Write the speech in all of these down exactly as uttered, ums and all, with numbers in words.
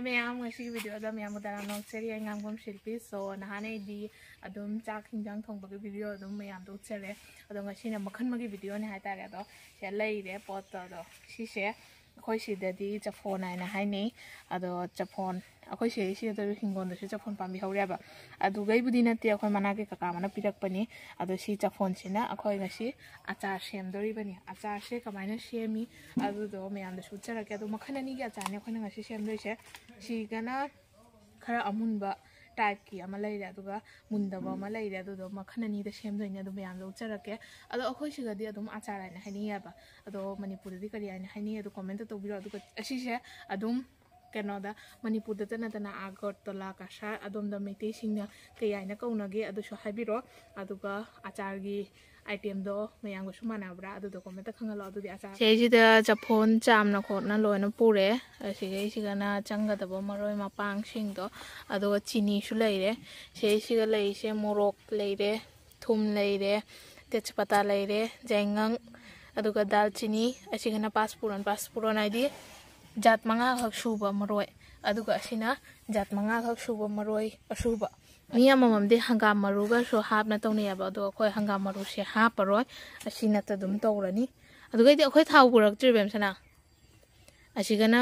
ꯃꯌꯥꯝ, ꯉꯁꯤꯒꯤ ꯚꯤꯗꯤꯑꯣꯗ ꯃꯌꯥꯝꯕꯨ ꯇꯔꯥꯝꯅ ꯑꯣꯛꯆꯔꯤ꯫ ꯑꯩ ꯉꯥꯡꯕꯝ ꯁꯤꯜꯄꯤ꯫ So, ꯅꯍꯥꯟ ꯑꯩꯗꯤ ꯑꯗꯨꯝ ꯆꯥꯛ ꯍꯤꯟꯖꯥꯡ ꯊꯣꯡꯕꯒꯤ ꯚꯤꯗꯤꯑꯣ ꯑꯗꯨꯝ ꯃꯌꯥꯝꯗ ꯎꯠꯆꯔꯦ꯫ ꯑꯗꯣ ꯉꯁꯤꯅ ꯃꯈꯜ ꯑꯃꯒꯤ ꯚꯤꯗꯤꯑꯣꯅꯦ ꯍꯥꯏꯇꯥꯔꯦ꯫ ꯑꯗꯣ ꯁꯤꯗ ꯂꯩꯔꯦ ꯄꯣꯠꯇꯣ꯫ ꯑꯗꯣ ꯁꯤꯁꯦ ꯑꯩꯈꯣꯏ ꯁꯤꯗꯗꯤ ꯆꯐꯣꯟ ꯍꯥꯏꯅ ꯍꯥꯏꯅꯩ꯫ ꯑꯗꯣ ꯆꯐꯣꯟ, ꯑꯩꯈꯣꯏ ꯁꯤꯗ ꯍꯤꯡꯒꯣꯜꯗꯁꯨ ꯆꯐꯣꯟ ꯄꯥꯝꯕꯤ ꯍꯧꯔꯦꯕ꯫ ꯑꯗꯨꯒꯩꯕꯨꯗꯤ ꯅꯠꯇꯦ, ꯑꯩꯈꯣꯏ ꯃꯅꯥꯛꯀꯤ ꯀꯀꯥ ꯑꯃꯅ ꯄꯤꯔꯛꯄꯅꯤ꯫ ꯑꯗꯣ ꯁꯤ ꯆꯐꯣꯟꯁꯤꯅ ꯑꯩꯈꯣꯏ ꯉꯁꯤ ꯑꯆꯥꯔ ꯁꯦꯝꯗꯣꯔꯤꯕꯅꯤ꯫ ꯑꯆꯥꯔꯁꯦ ꯀꯃꯥꯏꯅ ꯁꯦꯝꯃꯤ ꯑꯗꯨꯗꯣ ꯃꯌꯥꯝꯗꯁꯨ ꯎꯠꯆꯔꯛꯀꯦ꯫ ꯑꯗꯣ ꯃꯈꯜ ꯑꯅꯤꯒꯤ ꯑꯆꯥꯔꯅꯦ ꯑꯩꯈꯣꯏꯅ ꯉꯁꯤ ꯁꯦꯝꯗꯣꯏꯁꯦ꯫ ꯁꯤꯒꯅ ꯈꯔ ꯑꯃꯨꯟꯕ ꯇꯥꯏꯞꯀꯤ ꯑꯃ ꯂꯩꯔꯦ, ꯑꯗꯨꯒ ꯃꯨꯟꯗꯕ ꯑꯃ ꯂꯩꯔꯦ꯫ ꯑꯗꯨꯗꯣ ꯃꯈꯜ ꯑꯅꯤꯗ ꯁꯦꯝꯗꯣꯏꯅꯦ, ꯑꯗꯨ ꯃꯌꯥꯝꯗ ꯎꯠꯆꯔꯛꯀꯦ꯫ ꯑꯗꯣ ꯑꯩꯈꯣꯏ ꯁꯤꯒꯗꯤ ꯑꯗꯨꯝ ꯑꯆꯥꯔ ꯍꯥꯏꯅ ꯍꯥꯏꯅꯩꯌꯦꯕ꯫ ꯑꯗꯣ ꯃꯅꯤꯄꯨꯔꯗꯗꯤ ꯀꯔꯤ ꯍꯥꯏꯅ ꯍꯥꯏꯅꯩ ꯑꯗꯣ ꯀꯣꯃꯦꯟꯇ ꯇꯧꯕꯤꯔꯣ꯫ ꯑꯗꯨꯒ ꯑꯁꯤꯁꯦ ꯑꯗꯨꯝ ꯀꯩꯅꯣꯗ, ꯃꯅꯤꯄꯨꯔꯗꯇ ꯅꯠꯇꯅ ꯑꯒꯔꯇꯂꯥ, ꯀꯁꯥꯔ ꯑꯗꯣꯝꯗ ꯃꯩꯇꯩꯁꯤꯡꯅ ꯀꯩ ꯍꯥꯏꯅ ꯀꯧꯅꯒꯦ ꯑꯗꯨꯁꯨ ꯍꯥꯏꯕꯤꯔꯣ꯫ ꯑꯗꯨꯒ ꯑꯆꯥꯔꯒꯤ ꯑꯥꯏꯇꯦꯝꯗꯣ ꯃꯌꯥꯝꯒꯁꯨ ꯃꯥꯟꯅꯕ꯭ꯔꯥ ꯑꯗꯨꯗꯣ ꯀꯣꯃꯦꯟꯇ ꯈꯪꯍꯜꯂꯣ꯫ ꯑꯗꯨꯗꯤ ꯑꯆꯥꯔ ꯁꯤꯗꯩꯁꯤꯗ ꯆꯐꯣꯟ ꯆꯥꯝꯅ ꯈꯣꯠꯅ ꯂꯣꯏꯅ ꯄꯨꯔꯦ꯫ ꯑꯁꯤꯒꯩꯁꯤꯒꯅ ꯆꯪꯒꯗꯕ ꯃꯔꯣꯏ ꯃꯄꯥꯡꯁꯤꯡꯗꯣ, ꯑꯗꯨꯒ ꯆꯤꯅꯤꯁꯨ ꯂꯩꯔꯦ꯫ ꯁꯤꯗꯩꯁꯤꯒ ꯂꯩꯔꯤꯁꯦ ꯃꯣꯔꯣꯛ ꯂꯩꯔꯦ, ꯊꯨꯝ ꯂꯩꯔꯦ, ꯇꯦꯖꯄꯇꯥ ꯂꯩꯔꯦ, ꯌꯥꯏꯉꯪ, ꯑꯗꯨꯒ ꯗꯥꯜꯆꯤꯅꯤ꯫ ꯑꯁꯤꯒꯅ ꯄꯥꯁꯄꯨꯔꯟ, ꯄꯥꯁꯄꯨꯔꯟ ꯍꯥꯏꯗꯤ ꯖꯥꯠ ꯃꯉꯥꯈꯛ ꯁꯨꯕ ꯃꯔꯣꯏ, ꯑꯗꯨꯒ ꯑꯁꯤꯅ ꯖꯥꯠ ꯃꯉꯥꯈꯛ ꯁꯨꯕ ꯃꯔꯣꯏ ꯑꯁꯨꯕ꯫ ꯃꯤ ꯑꯃꯃꯝꯗꯤ ꯍꯪꯒꯥꯝ ꯃꯔꯨꯒꯁꯨ ꯍꯥꯞꯅ ꯇꯧꯅꯩꯌꯦꯕ, ꯑꯗꯣ ꯑꯩꯈꯣꯏ ꯍꯪꯒꯥꯝ ꯃꯔꯨꯁꯦ ꯍꯥꯞꯄꯔꯣꯏ, ꯑꯁꯤ ꯅꯠꯇ ꯑꯗꯨꯝ ꯇꯧꯔꯅꯤ꯫ ꯑꯗꯨꯒꯩꯗꯤ ꯑꯩꯈꯣꯏ ꯊꯥꯎ ꯄꯨꯔꯛꯇ꯭ꯔꯤꯕ ꯏꯕꯦꯝꯁꯅꯥ꯫ ꯑꯁꯤꯒꯅ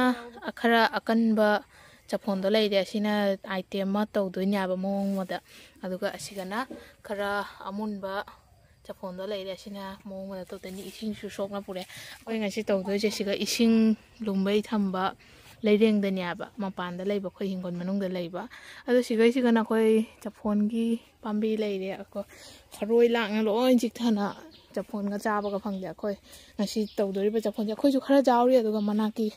ꯈꯔ ꯑꯀꯟꯕ ꯆꯐꯣꯟꯗꯣ ꯂꯩꯔꯦ, ꯑꯁꯤꯅ ꯑꯥꯏꯇꯦꯝ ꯑꯃ ꯇꯧꯗꯣꯏꯅꯦꯕ ꯃꯑꯣꯡ ꯑꯃꯗ꯫ ꯑꯗꯨꯒ ꯑꯁꯤꯒꯅ ꯈꯔ ꯑꯃꯨꯟꯕ ꯆꯐꯣꯟꯗꯣ ꯂꯩꯔꯦ, ꯑꯁꯤꯅ ꯃꯑꯣꯡ ꯑꯃꯗ ꯇꯧꯗꯣꯏꯅꯤ꯫ ꯏꯁꯤꯡꯁꯨ ꯁꯣꯛꯅ ꯄꯨꯔꯦ꯫ ꯑꯩꯈꯣꯏ ꯉꯁꯤ ꯇꯧꯗꯣꯏꯁꯦ ꯁꯤꯒ ꯏꯁꯤꯡ ꯂꯨꯝꯕꯩ ꯊꯝꯕ ꯂꯩꯔꯦꯡꯗꯅꯦꯕ, ꯃꯄꯥꯟꯗ ꯂꯩꯕ, ꯑꯩꯈꯣꯏ ꯍꯤꯡꯒꯣꯜ ꯃꯅꯨꯡꯗ ꯂꯩꯕ꯫ ꯑꯗꯣ ꯁꯤꯒꯩꯁꯤꯒꯅ ꯑꯩꯈꯣꯏ ꯆꯐꯣꯟꯒꯤ ꯄꯥꯝꯕꯤ ꯂꯩꯔꯦ꯫ ꯑꯩꯈꯣꯏ ꯊꯔꯣꯏ ꯂꯥꯡꯅ ꯂꯣꯏ ꯆꯤꯛꯊꯅ ꯆꯐꯣꯟꯒ ꯆꯥꯕꯒ ꯐꯪꯗꯦ꯫ ꯑꯩꯈꯣꯏ ꯉꯁꯤ ꯇꯧꯗꯣꯔꯤꯕ ꯆꯐꯣꯟꯁꯦ ꯑꯩꯈꯣꯏꯁꯨ ꯈꯔ ꯆꯥꯎꯔꯤ, ꯑꯗꯨꯒ ꯃꯅꯥꯛꯀꯤ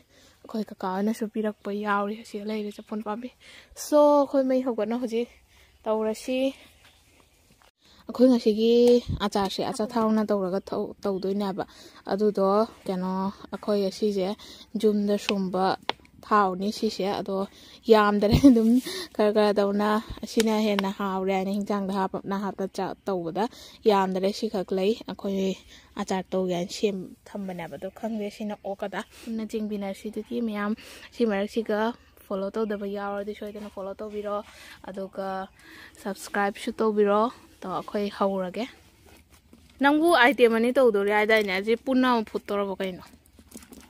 ꯑꯩꯈꯣꯏ ꯀꯀꯥ ꯍꯣꯏꯅꯁꯨ ꯄꯤꯔꯛꯄ ꯌꯥꯎꯔꯤ꯫ ꯑꯁꯤꯗ ꯂꯩꯔꯦ ꯆꯐꯣꯟ ꯄꯥꯝꯕꯤ꯫ So, ꯑꯩꯈꯣꯏ ꯃꯩ ꯍꯧꯒꯠꯅ ꯍꯧꯖꯤꯛ ꯇꯧꯔꯁꯤ꯫ ꯑꯩꯈꯣꯏ ꯉꯁꯤꯒꯤ ꯑꯆꯥꯔꯁꯦ ꯑꯆꯥꯊꯥꯎꯅ ꯇꯧꯔꯒ ꯊꯧ-, ꯇꯧꯗꯣꯏꯅꯦꯕ꯫ ꯑꯗꯨꯗꯣ ꯀꯩꯅꯣ, ꯑꯩꯈꯣꯏ ꯑꯁꯤꯁꯦ ꯌꯨꯝꯗ ꯁꯨꯝꯕ ꯊꯥꯎꯅꯤ ꯁꯤꯁꯦ꯫ ꯑꯗꯣ ꯌꯥꯝꯗ꯭ꯔꯦ, ꯑꯗꯨꯝ ꯈꯔ ꯈꯔ ꯇꯧꯅ, ꯑꯁꯤꯅ ꯍꯦꯟꯅ ꯍꯥꯎꯔꯦ ꯍꯥꯏꯅ ꯍꯤꯟꯖꯥꯡꯗ ꯍꯥꯞꯄ ꯇꯧꯕꯗ ꯌꯥꯝꯗ꯭ꯔꯦ꯫ ꯁꯤꯈꯛ ꯂꯩ꯫ ꯑꯩꯈꯣꯏ ꯑꯆꯥꯔ ꯇꯧꯒꯦ ꯍꯥꯏꯅ ꯁꯦꯝ ꯊꯝꯕꯅꯦꯕ꯫ ꯑꯗꯣ ꯈꯪꯗꯦ ꯁꯤꯅ ꯑꯣꯛꯀꯗ꯫ ꯄꯨꯟꯅ ꯆꯦꯡꯕꯤꯅꯔꯁꯤ꯫ ꯑꯗꯨꯗꯤ ꯃꯌꯥꯝ ꯁꯤ ꯃꯔꯛꯁꯤꯒ ꯐꯣꯂꯣ ꯇꯧꯗꯕ ꯌꯥꯎꯔꯗꯤ ꯁꯣꯏꯗꯅ ꯐꯣꯂꯣ ꯇꯧꯕꯤꯔꯣ, ꯑꯗꯨꯒ ꯁꯕꯁꯀ꯭ꯔꯥꯏꯕꯁꯨ ꯇꯧꯕꯤꯔꯣ꯫ ꯇꯣ, ꯑꯩꯈꯣꯏ ꯍꯧꯔꯒꯦ꯫ ꯅꯪꯕꯨ ꯑꯥꯏꯇꯦꯝ ꯑꯅꯤ ꯇꯧꯗꯣꯔꯤ ꯍꯥꯏꯗꯥꯏꯅꯦ? ꯑꯁꯤ ꯄꯨꯟꯅ ꯑꯃꯨꯛ ꯐꯨꯠꯇꯣꯔꯕꯣ ꯀꯩꯅꯣ?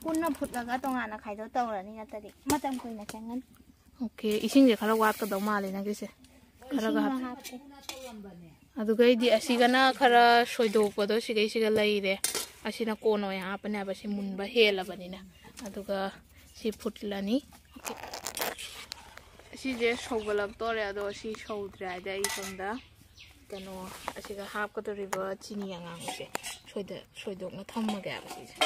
ꯄꯨꯟꯅ ꯐꯨꯠꯂꯒ ꯇꯣꯉꯥꯟꯅ ꯈꯥꯏꯗꯣꯛ ꯇꯧꯔꯅꯤ, ꯅꯠꯇ꯭ꯔꯗꯤ ꯃꯇꯝ ꯀꯨꯏꯅ ꯆꯪꯒꯅꯤ꯫ ꯑꯣꯀꯦ, ꯏꯁꯤꯡꯁꯦ ꯈꯔ ꯋꯥꯠꯀꯗꯧ ꯃꯥꯜꯂꯦ ꯅꯪꯒꯤꯁꯦ꯫ ꯈꯔꯒ ꯏꯁꯤꯡ ꯍꯥꯞ- ꯍꯥꯞꯄꯦ꯫ ꯑꯗꯨꯒꯩꯗꯤ ꯑꯁꯤꯒꯅ ꯈꯔ ꯁꯣꯏꯗꯣꯛꯄꯗꯣ ꯁꯤꯒꯩꯁꯤꯒ ꯂꯩꯔꯦ꯫ ꯑꯁꯤꯅ ꯀꯣꯟꯅ ꯑꯣꯏꯅ ꯍꯥꯞꯄꯅꯦꯕ, ꯁꯤ ꯃꯨꯟꯕ ꯍꯦꯜꯂꯕꯅꯤꯅ꯫ ꯑꯗꯨꯒ ꯁꯤ ꯐꯨꯠꯂꯅꯤ꯫ ꯑꯣꯀꯦ꯫ ꯑꯁꯤꯁꯦ ꯁꯧꯒꯠꯂꯛꯇꯣꯔꯦ, ꯑꯗꯣ ꯁꯤ ꯁꯧꯗ꯭ꯔꯦ ꯍꯥꯏꯗꯤ ꯑꯩ ꯁꯣꯝꯗ ꯀꯩꯅꯣ, ꯑꯁꯤꯒ ꯍꯥꯞꯀꯗꯧꯔꯤꯕ ꯆꯤꯅꯤ ꯑꯉꯥꯡꯕꯁꯦ ꯁꯣꯏꯗ-, ꯁꯣꯏꯗꯣꯛꯅ ꯊꯝꯃꯒꯦꯕ ꯁꯤꯁꯦ꯫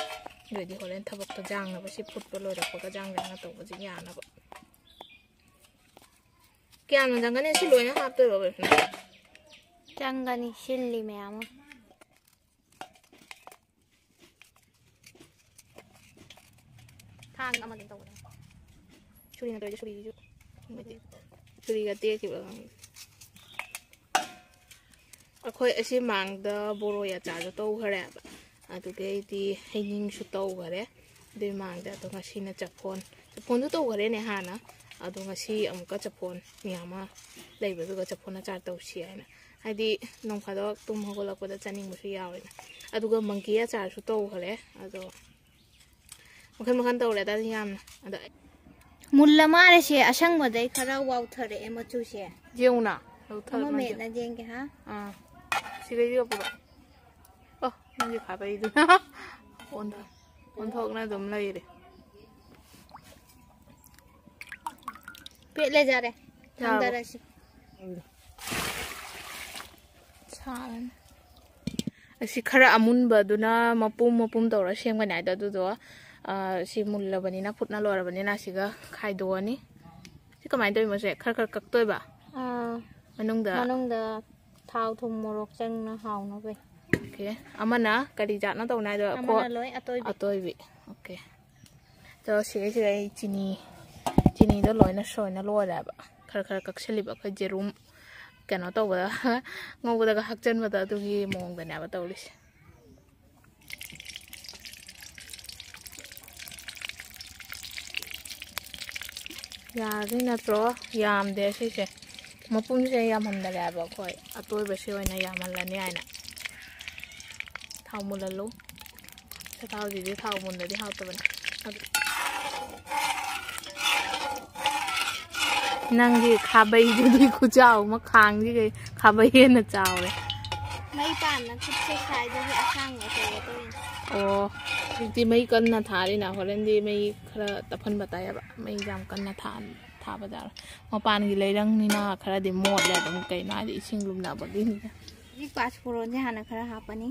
ꯑꯗꯨꯑꯣꯏꯗꯤ ꯍꯣꯔꯦꯟ ꯊꯕꯛꯇ ꯖꯥꯡꯅꯕ, ꯁꯤ ꯐꯨꯠꯄ ꯂꯣꯏꯔꯛꯄꯒ ꯖꯥꯡ ꯖꯥꯡꯅ ꯇꯧꯕꯁꯦ ꯌꯥꯅꯕ꯫ ꯀꯌꯥꯝꯅ ꯆꯪꯒꯅꯤ? ꯁꯤ ꯂꯣꯏꯅ ꯍꯥꯞꯇꯣꯏꯔꯣ, ꯕꯦꯐꯅ? ꯆꯪꯒꯅꯤ, ꯁꯤꯜꯂꯤ ꯃꯌꯥꯝ ꯑꯃ꯫ ꯊꯥꯡ ꯑꯃꯗꯤ ꯇꯧꯕꯅꯦ꯫ ꯁꯨꯔꯤꯅ ꯇꯧꯔꯤꯁꯦ, ꯁꯨꯔꯤꯁꯤꯁꯨ꯫ ꯁꯨꯔꯤꯒ ꯇꯦꯛꯈꯤꯕ ꯈꯪꯗꯦ꯫ ꯑꯩꯈꯣꯏ ꯑꯁꯤ ꯃꯥꯡꯗ ꯕꯣꯔꯣꯏ ꯑꯆꯥꯔꯁꯨ ꯇꯧꯈ꯭ꯔꯦꯕ꯫ ꯑꯗꯨꯗꯩꯗꯤ ꯍꯩꯅꯤꯡꯁꯨ ꯇꯧꯈꯔꯦ꯫ ꯑꯗꯨꯏ ꯃꯥꯡꯗ ꯑꯗꯣ ꯉꯁꯤꯅ ꯆꯐꯣꯟ, ꯆꯐꯣꯟꯁꯨ ꯇꯧꯈꯔꯦꯅꯦ ꯍꯥꯟꯅ꯫ ꯑꯗꯣ ꯉꯁꯤ ꯑꯃꯨꯛꯀ ꯆꯐꯣꯟ ꯃꯌꯥꯝ ꯑꯃ ꯂꯩꯕꯗꯨꯒ ꯆꯐꯣꯟ ꯑꯆꯥꯔ ꯇꯧꯁꯤ ꯍꯥꯏꯅ꯫ ꯍꯥꯏꯗꯤ ꯅꯣꯡ ꯐꯥꯗꯣꯛ ꯇꯨꯝ ꯍꯧꯒꯠꯂꯛꯄꯗ ꯆꯥꯅꯤꯡꯕꯁꯨ ꯌꯥꯎꯋꯦꯅ꯫ ꯑꯗꯨꯒ ꯃꯪꯀꯤ ꯑꯆꯥꯔꯁꯨ ꯇꯧꯈꯔꯦ꯫ ꯑꯗꯣ ꯃꯈꯜ ꯃꯈꯜ ꯇꯧꯔꯦꯗ ꯌꯥꯝꯅ꯫ ꯑꯗꯣ ꯃꯨꯜꯂ ꯃꯥꯜꯂꯦꯁꯦ, ꯑꯁꯪꯕꯗꯩ ꯈꯔ ꯋꯥꯎꯊꯔꯛꯑꯦ ꯃꯆꯨꯁꯦ꯫ ꯌꯦꯡꯉꯨꯅ, ꯂꯧꯊꯔ ꯑꯃ ꯃꯥꯜꯂꯦ꯫ ꯃꯦꯠꯅ ꯌꯦꯡꯒꯦ, ꯍꯥ? ꯑꯥ, ꯁꯤꯒꯩꯁꯤꯒ ꯄꯨꯔꯛꯑꯣ꯫ ꯑꯣ, ꯅꯪꯒꯤ ꯈꯥꯕꯩꯗꯨꯅ ꯑꯣꯟꯊꯣꯛ-, ꯑꯣꯟꯊꯣꯛꯅ ꯑꯗꯨꯝ ꯂꯩꯔꯦ꯫ ꯄꯦꯠꯂꯦ, ꯌꯥꯔꯦ꯫ ꯌꯥꯔꯕꯣ? ꯊꯥꯡꯗꯔꯁꯤ꯫ ꯁꯥꯔꯅꯤ꯫ ꯑꯁꯤ ꯈꯔ ꯑꯃꯨꯟꯕꯗꯨꯅ ꯃꯄꯨꯝ ꯃꯄꯨꯝ ꯇꯧꯔ ꯁꯦꯝꯒꯅꯤ ꯍꯥꯏꯗꯣ, ꯑꯗꯨꯗꯣ, ꯑ, ꯁꯤ ꯃꯨꯜꯂꯕꯅꯤꯅ, ꯐꯨꯠꯅ ꯂꯣꯏꯔꯕꯅꯤꯅ, ꯑꯁꯤꯒ ꯈꯥꯏꯗꯣꯛꯑꯅꯤ꯫ ꯁꯤ ꯀꯃꯥꯏꯅ ꯇꯧꯔꯤꯅꯣ? ꯁꯦ ꯈꯔ ꯈꯔ ꯀꯛꯇꯣꯏꯕ? ꯑꯥ꯫ ꯃꯅꯨꯡꯗ? ꯃꯅꯨꯡꯗ ꯊꯥꯎ, ꯊꯨꯝ, ꯃꯣꯔꯣꯛ ꯆꯪꯅ ꯍꯥꯎꯅꯕ꯫ ꯑꯣꯀꯦ꯫ ꯑꯃꯅ ꯀꯔꯤ ꯖꯥꯠꯅꯣ ꯇꯧꯅꯤ ꯍꯥꯏꯗꯣ? ꯑꯃꯅ ꯈꯣ-, ꯂꯣꯏ ꯑꯇꯣꯏꯕꯤ꯫ ꯑꯇꯣꯏꯕꯤ꯫ ꯑꯣꯀꯦ꯫ ꯑꯗꯣ ꯁꯤꯒꯩꯁꯤꯗ ꯑꯩ ꯆꯤꯅꯤ, ꯆꯤꯅꯤꯗꯣ ꯂꯣꯏꯅ ꯁꯣꯏꯅ ꯂꯣꯏꯔꯦꯕ꯫ ꯈꯔ ꯈꯔ ꯀꯛꯁꯤꯜꯂꯤꯕ ꯑꯩꯈꯣꯏ ꯌꯦꯔꯨꯝ ꯀꯩꯅꯣ ꯇꯧꯕꯗ, ꯉꯧꯕꯗꯒ ꯍꯥꯞꯆꯟꯕꯗꯣ, ꯑꯗꯨꯒꯤ ꯃꯑꯣꯡꯗꯅꯦꯕ ꯇꯧꯔꯤꯁꯦ꯫ ꯌꯥꯔꯗꯣꯏ ꯅꯠꯇ꯭ꯔꯣ? ꯌꯥꯝꯗꯦ ꯁꯤꯁꯦ꯫ ꯃꯄꯨꯝꯁꯦ ꯌꯥꯝꯍꯟꯗꯔꯦꯕ ꯑꯩꯈꯣꯏ꯫ ꯑꯇꯣꯏꯕꯁꯤ ꯑꯣꯏꯅ ꯌꯥꯝꯍꯜꯂꯅꯤ ꯍꯥꯏꯅ꯫ ꯊꯥꯎ ꯃꯨꯜꯍꯜꯂꯨ꯫ ꯆꯊꯥꯎꯁꯤꯗꯤ ꯊꯥꯎ ꯃꯨꯟꯗꯗꯤ ꯍꯥꯎꯇꯕꯅꯤ꯫ ꯑꯗꯨ ꯅꯪꯒꯤ ꯈꯥꯕꯩꯗꯨꯗꯤ ꯈꯨꯆꯥꯎ ꯑꯃ, ꯈꯥꯡꯁꯤꯒꯩ ꯈꯥꯕꯩ ꯍꯦꯟꯅ ꯆꯥꯎꯔꯦ꯫ ꯃꯩ ꯄꯥꯟꯅ ꯈꯨꯠꯁꯦ ꯁꯥꯏꯗꯨꯒꯤ ꯑꯁꯥꯡꯕ ꯇꯧꯒꯦ ꯇꯧꯔꯤꯅꯦ꯫ ꯑꯣ, ꯍꯧꯖꯤꯛꯇꯤ ꯃꯩ ꯀꯟꯅ ꯊꯥꯔꯤꯅ, ꯍꯣꯔꯦꯟꯗꯤ ꯃꯩ ꯈꯔ ꯇꯞꯍꯟꯕ ꯇꯥꯏꯌꯦꯕ꯫ ꯃꯩ ꯌꯥꯝ ꯀꯟꯅ ꯊꯥ-, ꯊꯥꯕ ꯌꯥꯔꯣꯏ꯫ ꯃꯄꯥꯟꯒꯤ ꯂꯩꯔꯪꯅꯤꯅ ꯈꯔꯗꯤ ꯃꯣꯠꯂꯦ ꯑꯗꯨꯝ, ꯀꯩꯅꯣ ꯍꯥꯏꯗꯤ ꯏꯁꯤꯡ ꯂꯨꯝꯅꯕꯒꯤꯅꯤꯅ꯫ ꯍꯧꯖꯤꯛ ꯄꯥꯁ ꯐꯣꯔꯣꯟꯁꯦ ꯍꯥꯟꯅ ꯈꯔ ꯍꯥꯞꯄꯅꯤ꯫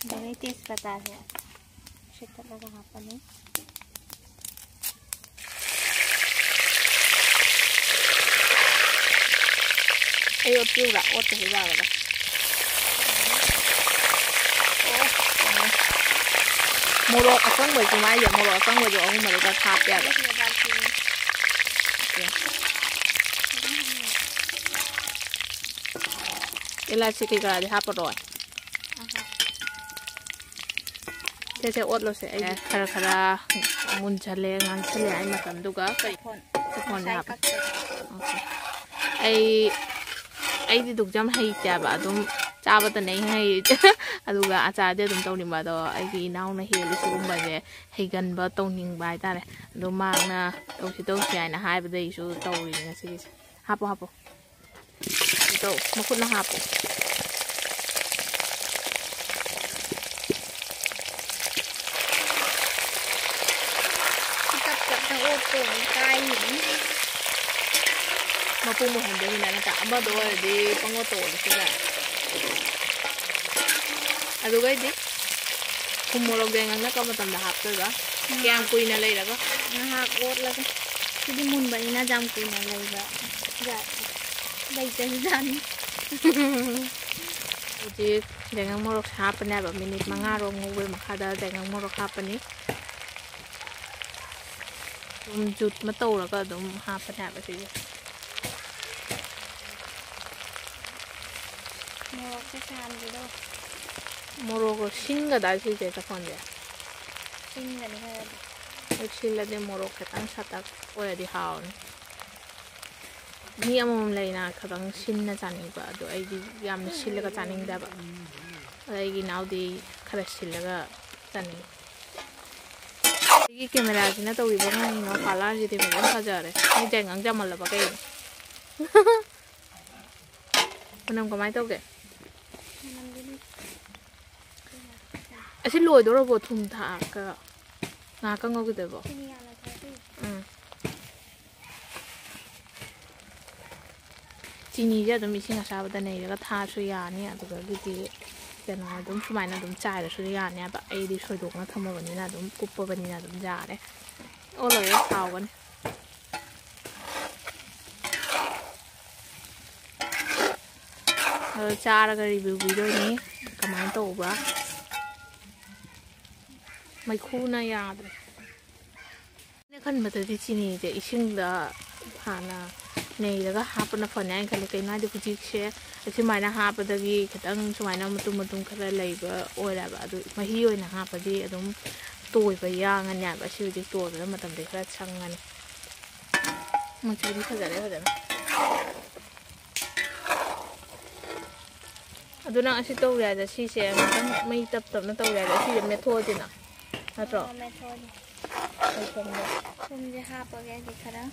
ꯑꯗꯨꯗꯩ ꯇꯦꯖꯄꯇꯥꯁꯦ ꯁꯦꯠꯇꯠꯂꯒ ꯍꯥꯞꯄꯅꯤ꯫ ꯑꯩ ꯑꯣꯠꯄꯤꯌꯨꯔꯥ? ꯑꯣꯠꯇꯁꯨ ꯌꯥꯒꯗ꯭ꯔꯥ? ꯑꯣ, ꯌꯥꯔꯦ꯫ ꯃꯣꯔꯣꯛ ꯑꯀꯪꯕꯁꯨ ꯃꯥꯏꯁꯦ, ꯃꯣꯔꯣꯛ ꯑꯀꯪꯕꯁꯨ ꯑꯍꯨꯝ ꯃꯔꯤꯔꯛ ꯍꯥꯞꯄꯦꯕ꯫ ꯑꯣꯀꯦ꯫ ꯏꯂꯥꯏꯆꯤ ꯀꯩꯀꯥꯗꯤ ꯍꯥꯞꯄꯔꯣꯏ꯫ ꯑꯍꯥ꯫ ꯁꯦ, ꯁꯦ, ꯑꯣꯠꯂꯣꯁꯦ꯫ ꯑꯩ ꯈꯔ ꯈꯔ ꯃꯨꯟꯁꯜꯂꯦ, ꯉꯥꯡꯁꯜꯂꯦ ꯍꯥꯏ ꯃꯇꯝꯗꯨꯒ ꯀꯩ? ꯆꯐꯣꯟ꯫ ꯆꯐꯣꯟꯁꯦ ꯉꯁꯥꯏ ꯍꯥꯞꯄꯦ꯫ ꯀꯛꯄꯗꯣ꯫ ꯑꯣꯀꯦ꯫ ꯑꯩ, ꯑꯩꯗꯤ ꯗꯨꯛ ꯌꯥꯝ ꯍꯩꯇꯦꯕ, ꯑꯗꯨꯝ ꯆꯥꯕꯇꯅꯦ ꯑꯩ ꯍꯩꯔꯤꯁꯦ꯫ ꯑꯗꯨꯒ ꯑꯆꯥꯔꯗꯤ ꯑꯗꯨꯝ ꯇꯧꯅꯤꯡꯕ, ꯑꯗꯣ ꯑꯩꯒꯤ ꯏꯅꯥꯎꯅ ꯍꯦꯜꯂꯤ ꯁꯤꯒꯨꯝꯕꯁꯦ, ꯍꯩꯒꯟꯕ, ꯇꯧꯅꯤꯡꯕ ꯍꯥꯏꯇꯥꯔꯦ꯫ ꯑꯗꯣ ꯃꯥꯅ ꯇꯧꯁꯤ ꯇꯧꯁꯤ ꯍꯥꯏꯅ ꯍꯥꯏꯕꯗ ꯑꯩꯁꯨ ꯇꯧꯔꯤꯅꯦ ꯉꯁꯤꯒꯤꯁꯦ꯫ ꯍꯥꯞꯄꯣ, ꯍꯥꯞꯄꯣ꯫ ꯇꯧ, ꯃꯈꯨꯠꯅ ꯍꯥꯞꯄꯣ꯫ ꯇꯞ ꯇꯞꯅ ꯑꯣꯠꯇꯣꯏꯅꯤ, ꯀꯥꯏꯅꯤ꯫ ꯃꯄꯨꯝ ꯑꯣꯏꯍꯟꯗꯣꯏꯅꯤꯅ ꯅꯠꯇ꯭ꯔꯥ? ꯑꯃꯗꯣ ꯑꯣꯏꯔꯗꯤ ꯄꯪꯑꯣꯠꯇ ꯑꯣꯠꯂꯁꯨ ꯌꯥꯏ꯫ ꯑꯗꯨꯒꯩꯗꯤ ꯊꯨꯝ ꯃꯣꯔꯣꯛ ꯌꯥꯏꯉꯪꯅ ꯀꯔꯝꯕ ꯃꯇꯝꯗ ꯍꯥꯞꯇꯣꯏꯕ? ꯀꯌꯥꯝ ꯀꯨꯏꯅ ꯂꯩꯔꯒ? ꯉꯥꯏꯍꯥꯛ ꯑꯣꯠꯂꯒ꯫ ꯁꯤꯗꯤ ꯃꯨꯟꯕꯅꯤꯅ ꯌꯥꯝ ꯀꯨꯏꯅ ꯂꯩꯕ ꯖꯥꯠ ꯂꯩꯇꯕꯖꯥꯠꯅꯤ꯫ ꯍꯧꯖꯤꯛ ꯌꯥꯏꯉꯪ ꯃꯣꯔꯣꯛꯁꯦ ꯍꯥꯞꯄꯅꯦꯕ, ꯃꯤꯅꯤꯠ ꯃꯉꯥꯔꯣꯝ ꯉꯧꯕꯩ ꯃꯈꯥꯗ ꯌꯥꯏꯉꯪ ꯃꯣꯔꯣꯛ ꯍꯥꯞꯄꯅꯤ꯫ ꯑꯗꯨꯝ ꯖꯨꯠ ꯑꯃ ꯇꯧꯔꯒ ꯑꯗꯨꯝ ꯍꯥꯞꯄꯅꯦꯕ ꯁꯤꯁꯦ꯫ ꯃꯣꯔꯣꯛꯁꯦ ꯁꯥꯍꯟꯒꯦ ꯇꯧꯕ꯫ ꯃꯣꯔꯣꯛ ꯁꯤꯟꯒꯗ꯭ꯔꯥ ꯁꯤꯁꯦ ꯆꯐꯣꯟꯁꯦ? ꯁꯤꯟꯒꯅꯤ ꯈꯔꯗꯤ꯫ ꯍꯣꯏ, ꯁꯤꯜꯂꯗꯤ ꯃꯣꯔꯣꯛ ꯈꯤꯇꯪ ꯁꯥꯇꯛ ꯑꯣꯏꯔꯗꯤ ꯍꯥꯎꯅꯤ꯫ ꯃꯤ ꯑꯃꯃꯝ ꯂꯩꯅ ꯈꯤꯇꯪ ꯁꯤꯟꯅ ꯆꯥꯅꯤꯡꯕ, ꯑꯗꯣ ꯑꯩꯗꯤ ꯌꯥꯝꯅ ꯁꯤꯜꯂꯒ ꯆꯥꯅꯤꯡꯗꯕ꯫ ꯑꯗ ꯑꯩꯒꯤ ꯏꯅꯥꯎꯗꯤ ꯈꯔ ꯁꯤꯜꯂꯒ ꯆꯥꯅꯤꯡꯉꯤ꯫ ꯑꯩꯒꯤ ꯀꯦꯃꯦꯔꯥꯁꯤꯅ ꯇꯧꯔꯤꯕ ꯉꯥꯡꯉꯤꯅꯣ ꯄꯥꯂꯥꯔꯁꯤꯗꯤ ꯐꯖꯅ ꯐꯖꯔꯦ꯫ ꯃꯤ ꯖꯥꯏ ꯉꯥꯡꯖꯃꯜꯂꯕ ꯀꯩꯅꯣ? ꯃꯅꯝ ꯀꯃꯥꯏꯅ ꯇꯧꯒꯦ? ꯑꯁꯤ ꯂꯣꯏꯗꯧꯔꯕꯣ? ꯊꯨꯝ ꯊꯥꯛꯑꯒ ꯉꯥꯏꯍꯥꯛꯀ ꯉꯧꯈꯤꯗꯣꯏꯕꯣ? ꯎꯝ꯫ ꯆꯤꯅꯤꯁꯦ ꯑꯗꯨꯝ ꯏꯁꯤꯡ ꯑꯁꯥꯕꯗ ꯅꯩꯔꯒ ꯊꯥꯔꯁꯨ ꯌꯥꯅꯤ, ꯑꯗꯨꯗꯒꯤꯗꯤ ꯀꯩꯅꯣ ꯑꯗꯨꯝ ꯁꯨꯃꯥꯏꯅ ꯑꯗꯨꯝ ꯆꯥꯏꯔꯁꯨ ꯌꯥꯅꯦꯕ꯫ ꯑꯩꯗꯤ ꯁꯣꯏꯗꯣꯛꯅ ꯊꯝꯃꯕꯅꯤꯅ ꯑꯗꯨꯝ ꯀꯨꯞꯄꯕꯅꯤꯅ ꯑꯗꯨꯝ ꯌꯥꯔꯦ꯫ ꯑꯣ, ꯂꯣꯏꯔꯦ, ꯍꯥꯎꯒꯅꯤ꯫ ꯑꯗꯣ ꯆꯥꯔꯒ ꯔꯤꯚꯤꯌꯨ ꯄꯤꯗꯣꯏꯅꯤ ꯀꯃꯥꯏꯅ ꯇꯧꯕ꯭ꯔꯥ꯫ ꯃꯩꯈꯨꯅ ꯌꯥꯗ꯭ꯔꯦ꯫ ꯑꯩꯅ ꯈꯟꯕꯗꯗꯤ ꯆꯤꯅꯤꯁꯦ ꯏꯁꯤꯡꯗ ꯍꯥꯟꯅ ꯅꯩꯔꯒ ꯍꯥꯞꯄꯅ ꯐꯅꯤ ꯍꯥꯏꯅ ꯈꯜꯂꯤ꯫ ꯀꯩꯅꯣ ꯍꯥꯏꯗꯤ ꯍꯧꯖꯤꯛꯁꯦ ꯑꯁꯨꯃꯥꯏꯅ ꯍꯥꯞꯄꯗꯒꯤ ꯈꯤꯇꯪ ꯁꯨꯃꯥꯏꯅ ꯃꯇꯨꯝ ꯃꯇꯨꯝ ꯈꯔ ꯂꯩꯕ ꯑꯣꯏꯔꯦꯕ꯫ ꯑꯗꯨ ꯃꯍꯤ ꯑꯣꯏꯅ ꯍꯥꯞꯄꯗꯤ ꯑꯗꯨꯝ ꯇꯣꯏꯕ ꯌꯥꯡꯉꯅꯦꯕ꯫ ꯑꯁꯤ ꯍꯧꯖꯤꯛ ꯇꯣꯏꯕꯗ ꯃꯇꯝꯗꯤ ꯈꯔ ꯆꯪꯉꯅꯤ꯫ ꯃꯆꯨꯗꯤ ꯐꯖꯔꯦ ꯐꯖꯅ꯫ ꯑꯗꯨ ꯅꯪ ꯑꯁꯤ ꯇꯧꯔꯦ ꯍꯥꯏꯗ, ꯁꯤꯁꯦ ꯉꯥꯛꯇꯪ ꯃꯩ ꯇꯞ ꯇꯞꯅ ꯇꯧꯔꯦ ꯍꯥꯏꯗ, ꯁꯤꯁꯦ ꯃꯦꯠꯊꯣꯛꯑꯁꯤꯅ, ꯅꯠꯇ꯭ꯔꯣ? ꯑꯣ, ꯃꯦꯠꯊꯣꯛꯑꯅꯤ꯫ ꯃꯩ ꯊꯣꯡꯗ꯫ ꯊꯨꯝꯁꯦ ꯍꯥꯞꯄꯒꯦ ꯍꯧꯖꯤꯛ ꯈꯔ꯫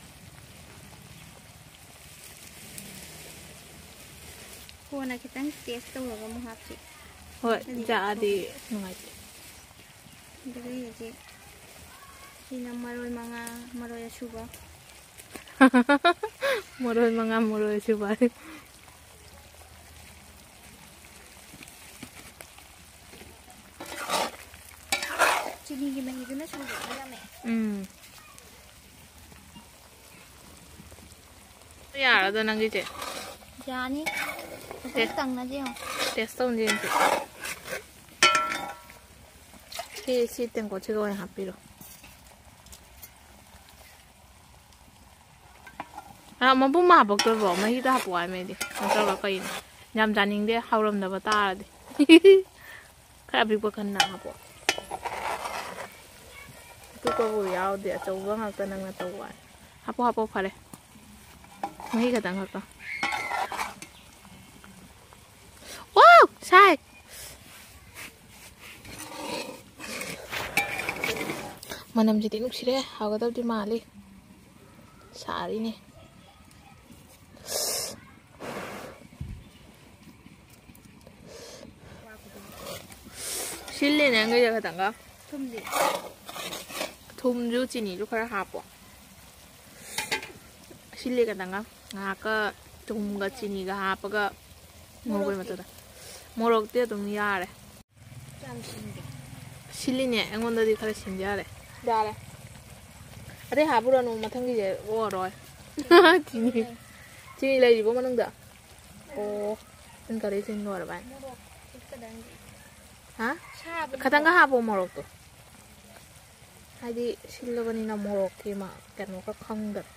ꯀꯣꯟꯅ ꯈꯤꯇꯪ ꯇꯦꯁ ꯇꯧꯔꯒ ꯑꯃꯨꯛ ꯍꯥꯞꯁꯤ꯫ ꯍꯣꯏ, ꯅꯠꯇ꯭ꯔꯗꯤ ꯖꯥꯗꯤ ꯁꯣꯛꯑꯦ꯫ ꯅꯨꯡꯉꯥꯏꯇꯦ꯫ ꯑꯗꯨꯗꯩ ꯍꯧꯖꯤꯛ ꯁꯤꯅ ꯃꯔꯣꯏ ꯃꯉꯥ, ꯃꯔꯣꯏ ꯑꯁꯨꯕ꯫ ꯃꯔꯣꯏ ꯃꯉꯥ, ꯃꯔꯣꯏ ꯑꯁꯨꯕ꯫ ꯆꯤꯅꯤꯒꯤ ꯃꯍꯤꯗꯨꯅ ꯁꯨꯝ ꯌꯥꯝꯃꯦ꯫ ꯎꯝ꯫ ꯌꯥꯔꯗ꯭ꯔꯣ ꯅꯪꯒꯤꯁꯦ? ꯌꯥꯅꯤ꯫ ꯈꯤꯇꯪ ꯇꯦ-, ꯀꯪꯅꯗꯤ ꯌꯦꯡꯉꯣ꯫ ꯇꯦꯁ ꯇꯧꯅ ꯌꯦꯡꯁꯦ꯫ ꯁꯤ, ꯁꯤ ꯇꯦꯡꯀꯣꯠꯁꯤꯒ ꯑꯣꯏꯅ ꯍꯥꯞꯄꯤꯔꯣ꯫ ꯑ, ꯃꯕꯨꯝ ꯍꯥꯞꯄꯛꯇꯣꯏꯕ꯭ꯔꯣ? ꯃꯍꯤꯗ ꯍꯥꯞꯄꯛꯑꯣ ꯍꯥꯏꯕꯅꯦ ꯑꯩꯗꯤ꯫ ꯅꯠꯇ꯭ꯔꯒ ꯀꯩꯅꯣ? ꯌꯥꯝ ꯆꯥꯅꯤꯡꯗꯦ, ꯍꯥꯎꯔꯝꯗꯕ ꯇꯥꯔꯗꯤ꯫ ꯈꯔ ꯑꯄꯤꯛꯄ ꯈꯟꯅ ꯍꯥꯞꯄꯛꯑꯣ꯫ ꯑꯄꯤꯛꯄꯕꯨ ꯌꯥꯎꯗꯦ, ꯑꯆꯧꯕ ꯉꯥꯛꯇ ꯅꯪꯅ ꯇꯧꯕ ꯍꯥꯏ꯫ ꯍꯥꯞꯄꯣ, ꯍꯥꯞꯄꯣ, ꯐꯔꯦ꯫ ꯃꯍꯤ ꯈꯛꯇꯪ ꯍꯥꯞꯄꯣ꯫ ꯋꯥꯎ! ꯁꯥꯏ! ꯃꯅꯝꯁꯤꯗꯤ ꯅꯨꯡꯁꯤꯔꯦ, ꯍꯥꯎꯒꯗꯕꯗꯤ ꯃꯥꯜꯂꯤ꯫ ꯁꯥꯔꯤꯅꯦ꯫ ꯁꯤꯜꯂꯤꯅꯦ ꯅꯪꯒꯤꯁꯦ ꯈꯇꯪꯒ꯫ ꯊꯨꯝꯗꯤ? ꯊꯨꯝꯁꯨ ꯆꯤꯅꯤꯁꯨ ꯈꯔ ꯍꯥꯞꯄꯣ꯫ ꯁꯤꯜꯂꯤ ꯈꯇꯪꯒ꯫ ꯉꯥꯏꯍꯥꯛꯀ ꯊꯨꯝꯒ ꯆꯤꯅꯤꯒ ꯍꯥꯞꯄꯒ ꯉꯧꯕꯩ ꯃꯇꯨꯡꯗ꯫ ꯃꯣꯔꯣꯛꯇꯤ ꯑꯗꯨꯝ ꯌꯥꯔꯦ꯫ ꯌꯥꯝ ꯁꯤꯟꯗꯦ꯫ ꯁꯤꯜꯂꯤꯅꯦ, ꯑꯩꯉꯣꯟꯗꯗꯤ ꯈꯔ ꯁꯤꯟꯖꯔꯦ꯫ ꯌꯥꯔꯦ꯫ ꯑꯇꯩ ꯍꯥꯞꯄꯨꯔꯅꯨ, ꯃꯊꯪꯒꯤꯁꯦ ꯑꯣꯛꯑꯔꯣꯏ꯫ ꯆꯤꯅꯤ꯫ ꯆꯤꯅꯤ ꯂꯩꯔꯤꯕꯣ ꯃꯅꯨꯡꯗ? ꯑꯣ, ꯅꯪ ꯀꯔꯤ ꯆꯤꯅꯤ ꯂꯣꯏꯔꯕ ꯍꯥꯏ? ꯃꯣꯔꯣꯛ ꯈꯤꯇꯪꯗꯤ꯫ ꯍꯥ? ꯁꯥꯕꯅꯤꯀꯣ꯫ ꯈꯇꯪꯒ ꯍꯥꯞꯄꯣ ꯃꯣꯔꯣꯛꯇꯣ꯫ ꯍꯥꯏꯗꯤ ꯁꯤꯜꯂꯕꯅꯤꯅ ꯃꯣꯔꯣꯛꯀꯤ ꯃꯥ ꯀꯩꯅꯣꯒ ꯈꯪꯗꯕ꯫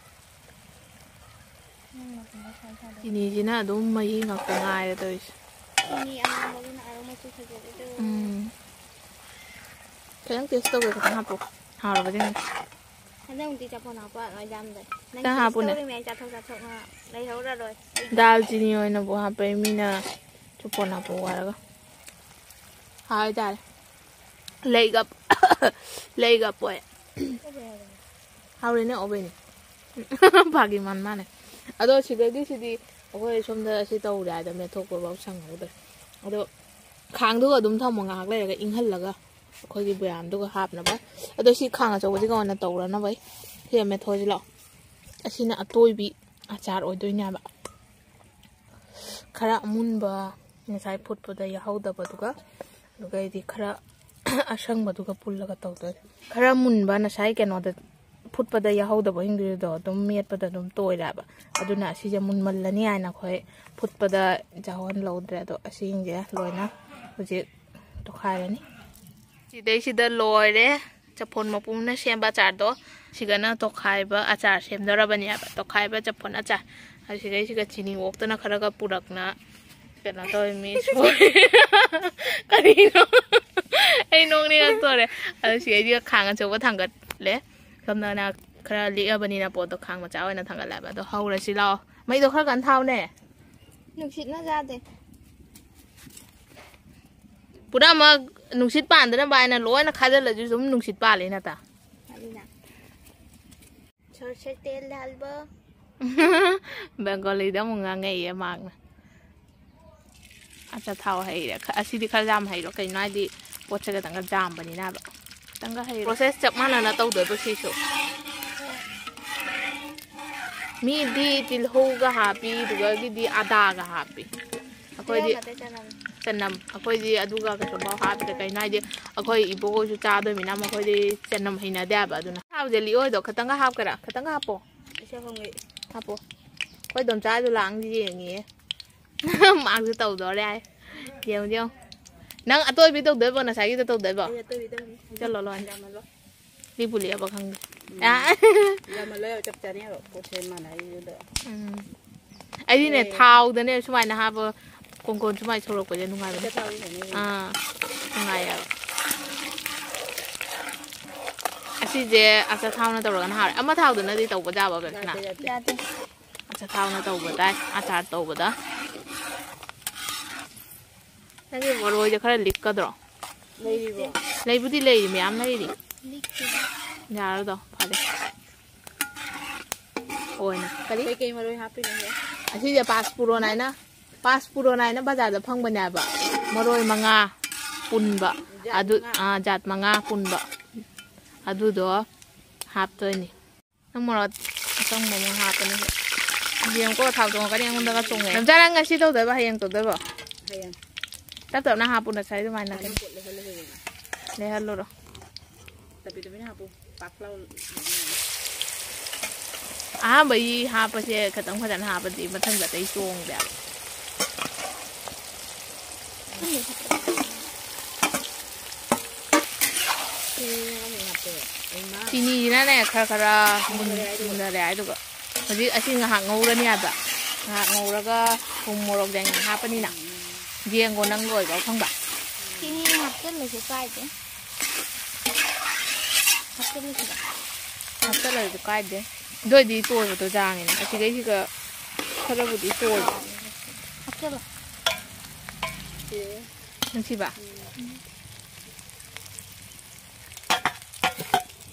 ꯅꯪ ꯃꯊꯟꯇ ꯁ꯭ꯋꯥꯏ ꯁ꯭ꯋꯥꯏꯗ꯫ ꯆꯤꯅꯤꯁꯤꯅ ꯑꯗꯨꯝ ꯃꯍꯤ ꯉꯥꯛꯇ ꯉꯥꯏꯔꯦ ꯇꯧꯔꯤꯁꯦ꯫ ꯆꯤꯅꯤ ꯑꯉꯥꯡꯕꯗꯨꯅ ꯑꯥꯔꯣ ꯃꯆꯨ ꯐꯖꯔꯦꯗꯣ꯫ ꯎꯝ꯫ ꯈꯤꯇꯪ ꯇꯦꯁ ꯇꯧꯒꯦ, ꯈꯤꯇꯪ ꯍꯥꯞꯄꯣ꯫ ꯍꯥꯎꯔꯕꯗꯤ ꯌꯦꯡꯒꯦ꯫ ꯍꯟꯗꯛꯃꯨꯛꯇꯤ ꯆꯥꯄꯣꯟ ꯍꯥꯞꯄ ꯅꯣꯏ ꯌꯥꯝꯗ꯭ꯔꯦ꯫ ꯅꯪ ꯈꯤꯇꯪ ꯇꯦꯁ ꯍꯥꯞꯄꯨꯅꯦ꯫ ꯇꯧꯔꯤꯃꯦ, ꯆꯥꯊꯣꯛ ꯆꯥꯊꯣꯛꯅ ꯂꯩꯍꯧꯔꯔꯣꯏ꯫ ꯗꯥꯜ ꯆꯤꯅꯤ ꯑꯣꯏꯅꯕꯨ ꯍꯥꯞꯄꯦ ꯃꯤꯅ ꯆꯥꯄꯣꯟ ꯍꯥꯞꯄ ꯋꯥꯔꯒ꯫ ꯍꯥꯎ ꯍꯥꯏꯇꯥꯔꯦ꯫ ꯂꯩꯒ ꯂꯩꯒ ꯄꯣꯛꯑꯦ꯫ ꯍꯥꯎꯔꯦꯅꯦ ꯑꯣꯕꯦꯅꯦ꯫ ꯐꯥꯒꯤ ꯃꯥꯟ ꯃꯥꯅꯦ꯫ ꯑꯗꯣ ꯁꯤꯗꯒꯤ ꯁꯤꯗꯤ ꯑꯩꯈꯣꯏ ꯁꯣꯝꯗ ꯁꯤ ꯇꯧꯔꯦ ꯍꯥꯏꯗ ꯃꯦꯠꯊꯣꯛꯄꯐꯥꯎ ꯁꯪꯍꯧꯗ꯭ꯔꯦ꯫ ꯑꯗꯣ ꯈꯥꯡꯗꯨꯒ ꯑꯗꯨꯝ ꯊꯝꯃꯣ, ꯉꯥꯏꯍꯥꯛ ꯂꯩꯔꯒ ꯏꯪꯍꯜꯂꯒ ꯑꯩꯈꯣꯏꯒꯤ ꯕꯣꯌꯥꯝꯗꯨꯒ ꯍꯥꯞꯅꯕ꯫ ꯑꯗꯣ ꯁꯤ ꯈꯥꯡ ꯑꯆꯧꯕꯁꯤꯒ ꯑꯣꯏꯅ ꯇꯧꯔꯅꯕ ꯑꯩ ꯁꯤꯗ ꯃꯦꯠꯊꯣꯛꯑꯁꯤ ꯂꯥꯛꯑꯣ꯫ ꯑꯁꯤꯅ ꯑꯇꯣꯏꯕꯤ ꯑꯆꯥꯔ ꯑꯣꯏꯗꯣꯏꯅꯦꯕ꯫ ꯈꯔ ꯑꯃꯨꯟꯕ ꯉꯁꯥꯏ ꯐꯨꯠꯄꯗ ꯌꯥꯍꯧꯗꯕꯗꯨꯒ, ꯑꯗꯨꯒ ꯑꯩꯗꯤ ꯈꯔ ꯑꯁꯪꯕꯗꯨꯒ ꯄꯨꯜꯂꯒ ꯇꯧꯗꯣꯏꯅꯦ꯫ ꯈꯔ ꯃꯨꯟꯕ ꯉꯁꯥꯏ ꯀꯩꯅꯣꯗ ꯐꯨꯠꯄꯗ ꯌꯥꯍꯧꯗꯕꯁꯤꯡꯗꯨꯗꯣ ꯑꯗꯨꯝ ꯃꯦꯠꯄꯗ ꯑꯗꯨꯝ ꯇꯣꯏꯔꯦꯕ꯫ ꯑꯗꯨꯅ ꯑꯁꯤꯁꯦ ꯃꯨꯟꯃꯜꯂꯅꯤ ꯍꯥꯏꯅ ꯑꯩꯈꯣꯏ ꯐꯨꯠꯄꯗ ꯌꯥꯎꯍꯟꯍꯧꯗ꯭ꯔꯦ꯫ ꯑꯗꯣ ꯑꯁꯤꯁꯤꯡꯁꯦ ꯂꯣꯏꯅ ꯍꯧꯖꯤꯛ ꯇꯣꯈꯥꯏꯔꯅꯤ꯫ ꯁꯤꯗꯩꯁꯤꯗ ꯂꯣꯏꯔꯦ ꯆꯐꯣꯟ ꯃꯄꯨꯝꯅ ꯁꯦꯝꯕ ꯑꯆꯥꯔꯗꯣ꯫ ꯁꯤꯒꯅ ꯇꯣꯈꯥꯏꯕ ꯑꯆꯥꯔ ꯁꯦꯝꯗꯧꯔꯕꯅꯦꯕ, ꯇꯣꯈꯥꯏꯕ ꯆꯐꯣꯟ ꯑꯆꯥꯔ꯫ ꯑꯗꯨ ꯁꯤꯗꯩꯁꯤꯒ ꯆꯤꯅꯤ ꯑꯣꯛꯇꯅ ꯈꯔꯒ ꯄꯨꯔꯛꯅ ꯀꯩꯅꯣ ꯇꯧꯋꯦ ꯃꯤ ꯁꯣꯏ꯫ ꯀꯔꯤꯅꯣ? ꯑꯩ ꯅꯣꯡꯅꯤꯡꯉꯛꯇꯣꯔꯦ꯫ ꯑꯗꯣ ꯁꯤ ꯑꯩꯗꯤ ꯈꯥꯡ ꯑꯆꯧꯕ ꯊꯥꯡꯒꯠꯂꯦ꯫ ꯁꯣꯝꯗꯅ ꯈꯔ ꯂꯤꯛꯑꯕꯅꯤꯅ ꯄꯣꯠꯇꯣ ꯈꯥꯡ ꯃꯆꯥ ꯑꯣꯏꯅ ꯊꯥꯡꯒꯠꯂꯦꯕ꯫ ꯑꯗꯣ ꯍꯧꯔꯁꯤ ꯂꯥꯛꯑꯣ꯫ ꯃꯩꯗꯣ ꯈꯔ ꯀꯟꯅ ꯊꯥꯎꯅꯦ꯫ ꯅꯨꯡꯁꯤꯠꯅ ꯌꯥꯗꯦ꯫ ꯄꯨꯝꯅꯃꯛ ꯅꯨꯡꯁꯤꯠ ꯄꯥꯟꯗꯅꯕ ꯍꯥꯏꯅ ꯂꯣꯏꯅ ꯈꯥꯖꯤꯜꯂꯁꯨ ꯑꯗꯨꯝ ꯅꯨꯡꯁꯤꯠ ꯄꯥꯜꯂꯤ ꯅꯠꯇ? ꯑꯗꯨꯅ꯫ ꯁꯣꯔꯁꯦ ꯇꯦꯜ ꯗꯥꯜꯕ꯫ ꯕꯦꯡꯒꯣꯂꯤꯗ ꯑꯃꯨꯛ ꯉꯥꯡꯉꯛꯏꯌꯦ ꯃꯥꯅ꯫ ꯑꯆꯥ ꯊꯥꯎ ꯍꯩꯔꯦ꯫ ꯈ-, ꯑꯁꯤꯗꯤ ꯈꯔ ꯌꯥꯝ ꯍꯩꯔꯣ꯫ ꯀꯩꯅꯣ ꯍꯥꯏꯗꯤ ꯄꯣꯠꯁꯦ ꯈꯤꯇꯪꯒ ꯌꯥꯝꯕꯅꯤꯅꯕ꯫ ꯈꯤꯇꯪꯒ ꯍꯩꯔꯣ꯫ ꯄ꯭ꯔꯣꯁꯦꯁ ꯆꯞ ꯃꯥꯟꯅꯅ ꯇꯧꯗꯣꯏꯕ ꯁꯤꯁꯨ꯫ ꯃꯤꯗꯤ ꯇꯤꯜꯍꯧꯒ ꯍꯥꯞꯄꯤ, ꯑꯗꯨꯒꯒꯤꯗꯤ ꯑꯗꯥꯒ ꯍꯥꯞꯄꯤ꯫ ꯑꯩꯈꯣꯏꯗꯤ ꯇꯤꯜꯍꯧ ꯅꯠꯇꯦ, ꯆꯅꯝ꯫ ꯆꯅꯝ꯫ ꯑꯩꯈꯣꯏꯗꯤ ꯑꯗꯨꯒ ꯀꯩꯁꯨꯐꯥꯎ ꯍꯥꯞꯇ꯭ꯔꯦ꯫ ꯀꯩꯅꯣ ꯍꯥꯏꯗꯤ ꯑꯩꯈꯣꯏ ꯏꯕꯣꯛꯍꯣꯏꯁꯨ ꯆꯥꯗꯣꯏꯃꯤꯅ ꯃꯈꯣꯏꯗꯤ ꯆꯅꯝ ꯍꯩꯅꯗꯦ ꯍꯥꯏꯕ꯫ ꯑꯗꯨꯅ ꯊꯥꯎꯁꯦ ꯂꯤꯛꯑꯣꯏꯗꯣ ꯈꯤꯇꯪꯒ ꯍꯥꯞꯀꯦꯔꯥ? ꯈꯤꯇꯪꯒ ꯍꯥꯞꯄꯣ꯫ ꯏꯁꯩ ꯈꯣꯡꯉꯛꯏ꯫ ꯍꯥꯞꯄꯣ꯫ ꯑꯩꯈꯣꯏ ꯏꯗꯣꯝꯆꯥꯁꯨ ꯂꯥꯡ ꯌꯦꯡꯉꯤꯌꯦ꯫ ꯃꯥꯁꯨ ꯇꯧꯗꯣꯔꯦ ꯍꯥꯏ꯫ ꯌꯦꯡꯉꯨ, ꯌꯦꯡꯉꯨ꯫ ꯅꯪ ꯑꯇꯣꯏꯕꯤ ꯇꯧꯗꯣꯏꯕꯣ? ꯉꯁꯥꯏꯒꯤꯗꯣ ꯇꯧꯗꯣꯏꯕꯣ? ꯑꯩ ꯑꯇꯣꯏꯕꯤ ꯇꯧꯅꯤ꯫ ꯆꯠꯂꯣ, ꯂꯣꯏꯔꯦ꯫ ꯌꯥꯝꯃꯜꯂꯣ꯫ ꯂꯤꯛꯄꯨ ꯂꯤꯛꯑꯕ ꯈꯪꯗꯦ꯫ ꯎꯝ꯫ ꯑꯥ꯫ ꯌꯥꯝꯃꯜꯂꯣ, ꯆꯞ ꯆꯥꯅꯦꯕ ꯄꯣꯠꯁꯦ ꯃꯥꯟꯅꯔꯤꯗꯨꯗ꯫ ꯎꯝ꯫ ꯑꯩꯗꯤꯅꯦ, ꯑꯦ꯫ ꯊꯥꯎꯗꯅꯦ ꯁꯨꯃꯥꯏꯅ ꯍꯥꯞꯄ ꯀꯣꯡꯀꯣꯟ ꯁꯨꯃꯥꯏꯅ ꯁꯣꯛꯂꯛꯄꯁꯦ ꯅꯨꯡꯉꯥꯏꯕꯅꯦ꯫ ꯑꯆꯥꯊꯥꯎꯗꯤ ꯐꯖꯅ ꯌꯦꯡꯉꯤ꯫ ꯑꯥ꯫ ꯅꯨꯡꯉꯥꯏꯌꯦꯕ꯫ ꯑꯁꯤꯁꯦ ꯑꯆꯥꯊꯥꯎꯅ ꯇꯧꯔꯒꯅ ꯍꯥꯎꯔꯦ꯫ ꯑꯃ ꯊꯥꯎꯗꯅꯗꯤ ꯇꯧꯕ ꯌꯥꯕ, ꯕꯦꯝꯁꯅꯥ? ꯌꯥꯗꯦ, ꯌꯥꯗꯦ꯫ ꯑꯆꯥꯊꯥꯎꯅ ꯇꯧꯕ ꯇꯥꯏ, ꯑꯆꯥꯔ ꯇꯧꯕꯗ꯫ ꯅꯪꯒꯤ ꯃꯔꯣꯏꯁꯦ ꯈꯔ ꯂꯤꯛꯀꯗ꯭ꯔꯣ? ꯂꯩꯔꯤꯕꯣ? ꯂꯩꯕꯨꯗꯤ ꯂꯩꯔꯤ, ꯃꯌꯥꯝ ꯂꯩꯔꯤ꯫ ꯂꯤꯛꯇꯦ꯫ ꯌꯥꯔꯗꯣ, ꯐꯔꯦ꯫ ꯑꯣꯏꯅ꯫ ꯀꯔꯤ? ꯀꯩꯀꯩ ꯃꯔꯣꯏ ꯍꯥꯞꯄꯤꯅꯣ? ꯑꯁꯤꯁꯦ ꯄꯥꯁꯄꯨꯔꯣꯟ ꯍꯥꯏꯅ, ꯄꯥꯁꯄꯨꯔꯣꯟ ꯍꯥꯏꯅ ꯕꯖꯥꯔꯗ ꯐꯪꯕꯅꯦꯕ꯫ ꯃꯔꯣꯏ ꯃꯉꯥ ꯄꯨꯟꯕ꯫ ꯖꯥꯠ ꯑꯗꯨ, ꯃꯉꯥ꯫ ꯑꯥ, ꯖꯥꯠ ꯃꯉꯥ ꯄꯨꯟꯕ꯫ ꯑꯗꯨꯗꯣ ꯍꯥꯞꯇꯣꯏꯅꯤ꯫ ꯅꯪ ꯃꯣꯔꯣꯛ ꯑꯀꯪꯕ ꯑꯃꯨꯛ ꯍꯥꯞꯄꯅꯤ꯫ ꯌꯦꯡꯉꯨꯀꯣ, ꯊꯥꯎ ꯆꯣꯡꯉꯛꯀꯅꯤ ꯑꯩꯉꯣꯟꯗꯒ ꯆꯣꯡꯉꯦ꯫ ꯅꯝꯖꯥ, ꯅꯪ ꯉꯁꯤ ꯇꯧꯗꯣꯏꯕ, ꯍꯌꯦꯡ ꯇꯧꯗꯣꯏꯕ? ꯍꯌꯦꯡ꯫ ꯇꯞ ꯇꯞꯅ ꯍꯥꯞꯄꯨ, ꯉꯁꯥꯏ ꯑꯗꯨꯃꯥꯏꯅ ꯀꯩꯅꯣ꯫ ꯄꯣꯠ ꯂꯩꯍꯜꯂꯦ ꯍꯌꯦꯡ꯫ ꯂꯩꯍꯜꯂꯨꯔꯣ꯫ ꯇꯞꯄꯤ ꯇꯞꯄꯤꯅ ꯍꯥꯞꯄꯨ, ꯄꯥꯛ ꯂꯥꯎ꯫ ꯑꯍꯥꯟꯕꯒꯤ ꯍꯥꯞꯄꯁꯦ ꯈꯤꯇꯪ ꯐꯖꯅ ꯍꯥꯞꯄꯗꯤ ꯃꯊꯪꯗ ꯑꯇꯩ ꯆꯣꯡꯗꯦꯕ꯫ ꯆꯤꯅꯤꯁꯤꯅꯅꯦ ꯈꯔ ꯈꯔ ꯃꯨꯟ-, ꯃꯨꯟꯅꯔꯦ ꯍꯥꯏꯗꯨꯒ꯫ ꯍꯧꯖꯤꯛ ꯑꯁꯤ ꯉꯥꯏꯍꯥꯛ ꯉꯧꯔꯅꯤ ꯍꯥꯏꯕ꯫ ꯉꯥꯏꯍꯥꯛ ꯉꯧꯔꯒ ꯊꯨꯝ, ꯃꯣꯔꯣꯛ, ꯌꯥꯏꯉꯪ ꯍꯥꯞꯄꯅꯤꯅ꯫ ꯌꯦꯡꯉꯣ ꯅꯪ ꯂꯣꯏꯕ ꯈꯪꯕ꯫ ꯆꯤꯅꯤ ꯍꯥꯞ-, ꯍꯥꯞꯆꯜꯂꯁꯨ ꯀꯥꯏꯗꯦ꯫ ꯍꯥꯞꯆꯜꯂꯁꯤꯔ? ꯍꯥꯞꯆꯜꯂꯁꯨ ꯀꯥꯏꯗꯦ꯫ ꯑꯗꯨ ꯑꯣꯏꯗꯤ ꯇꯣꯏꯕꯗꯣ ꯖꯥꯡꯉꯤꯅꯦ꯫ ꯑꯁꯤꯗꯩꯁꯤꯒ ꯈꯔꯕꯨꯗꯤ ꯇꯣꯏꯕ꯫ ꯍꯥꯞꯆꯜꯂꯣ꯫ ꯅꯨꯡꯁꯤꯕ?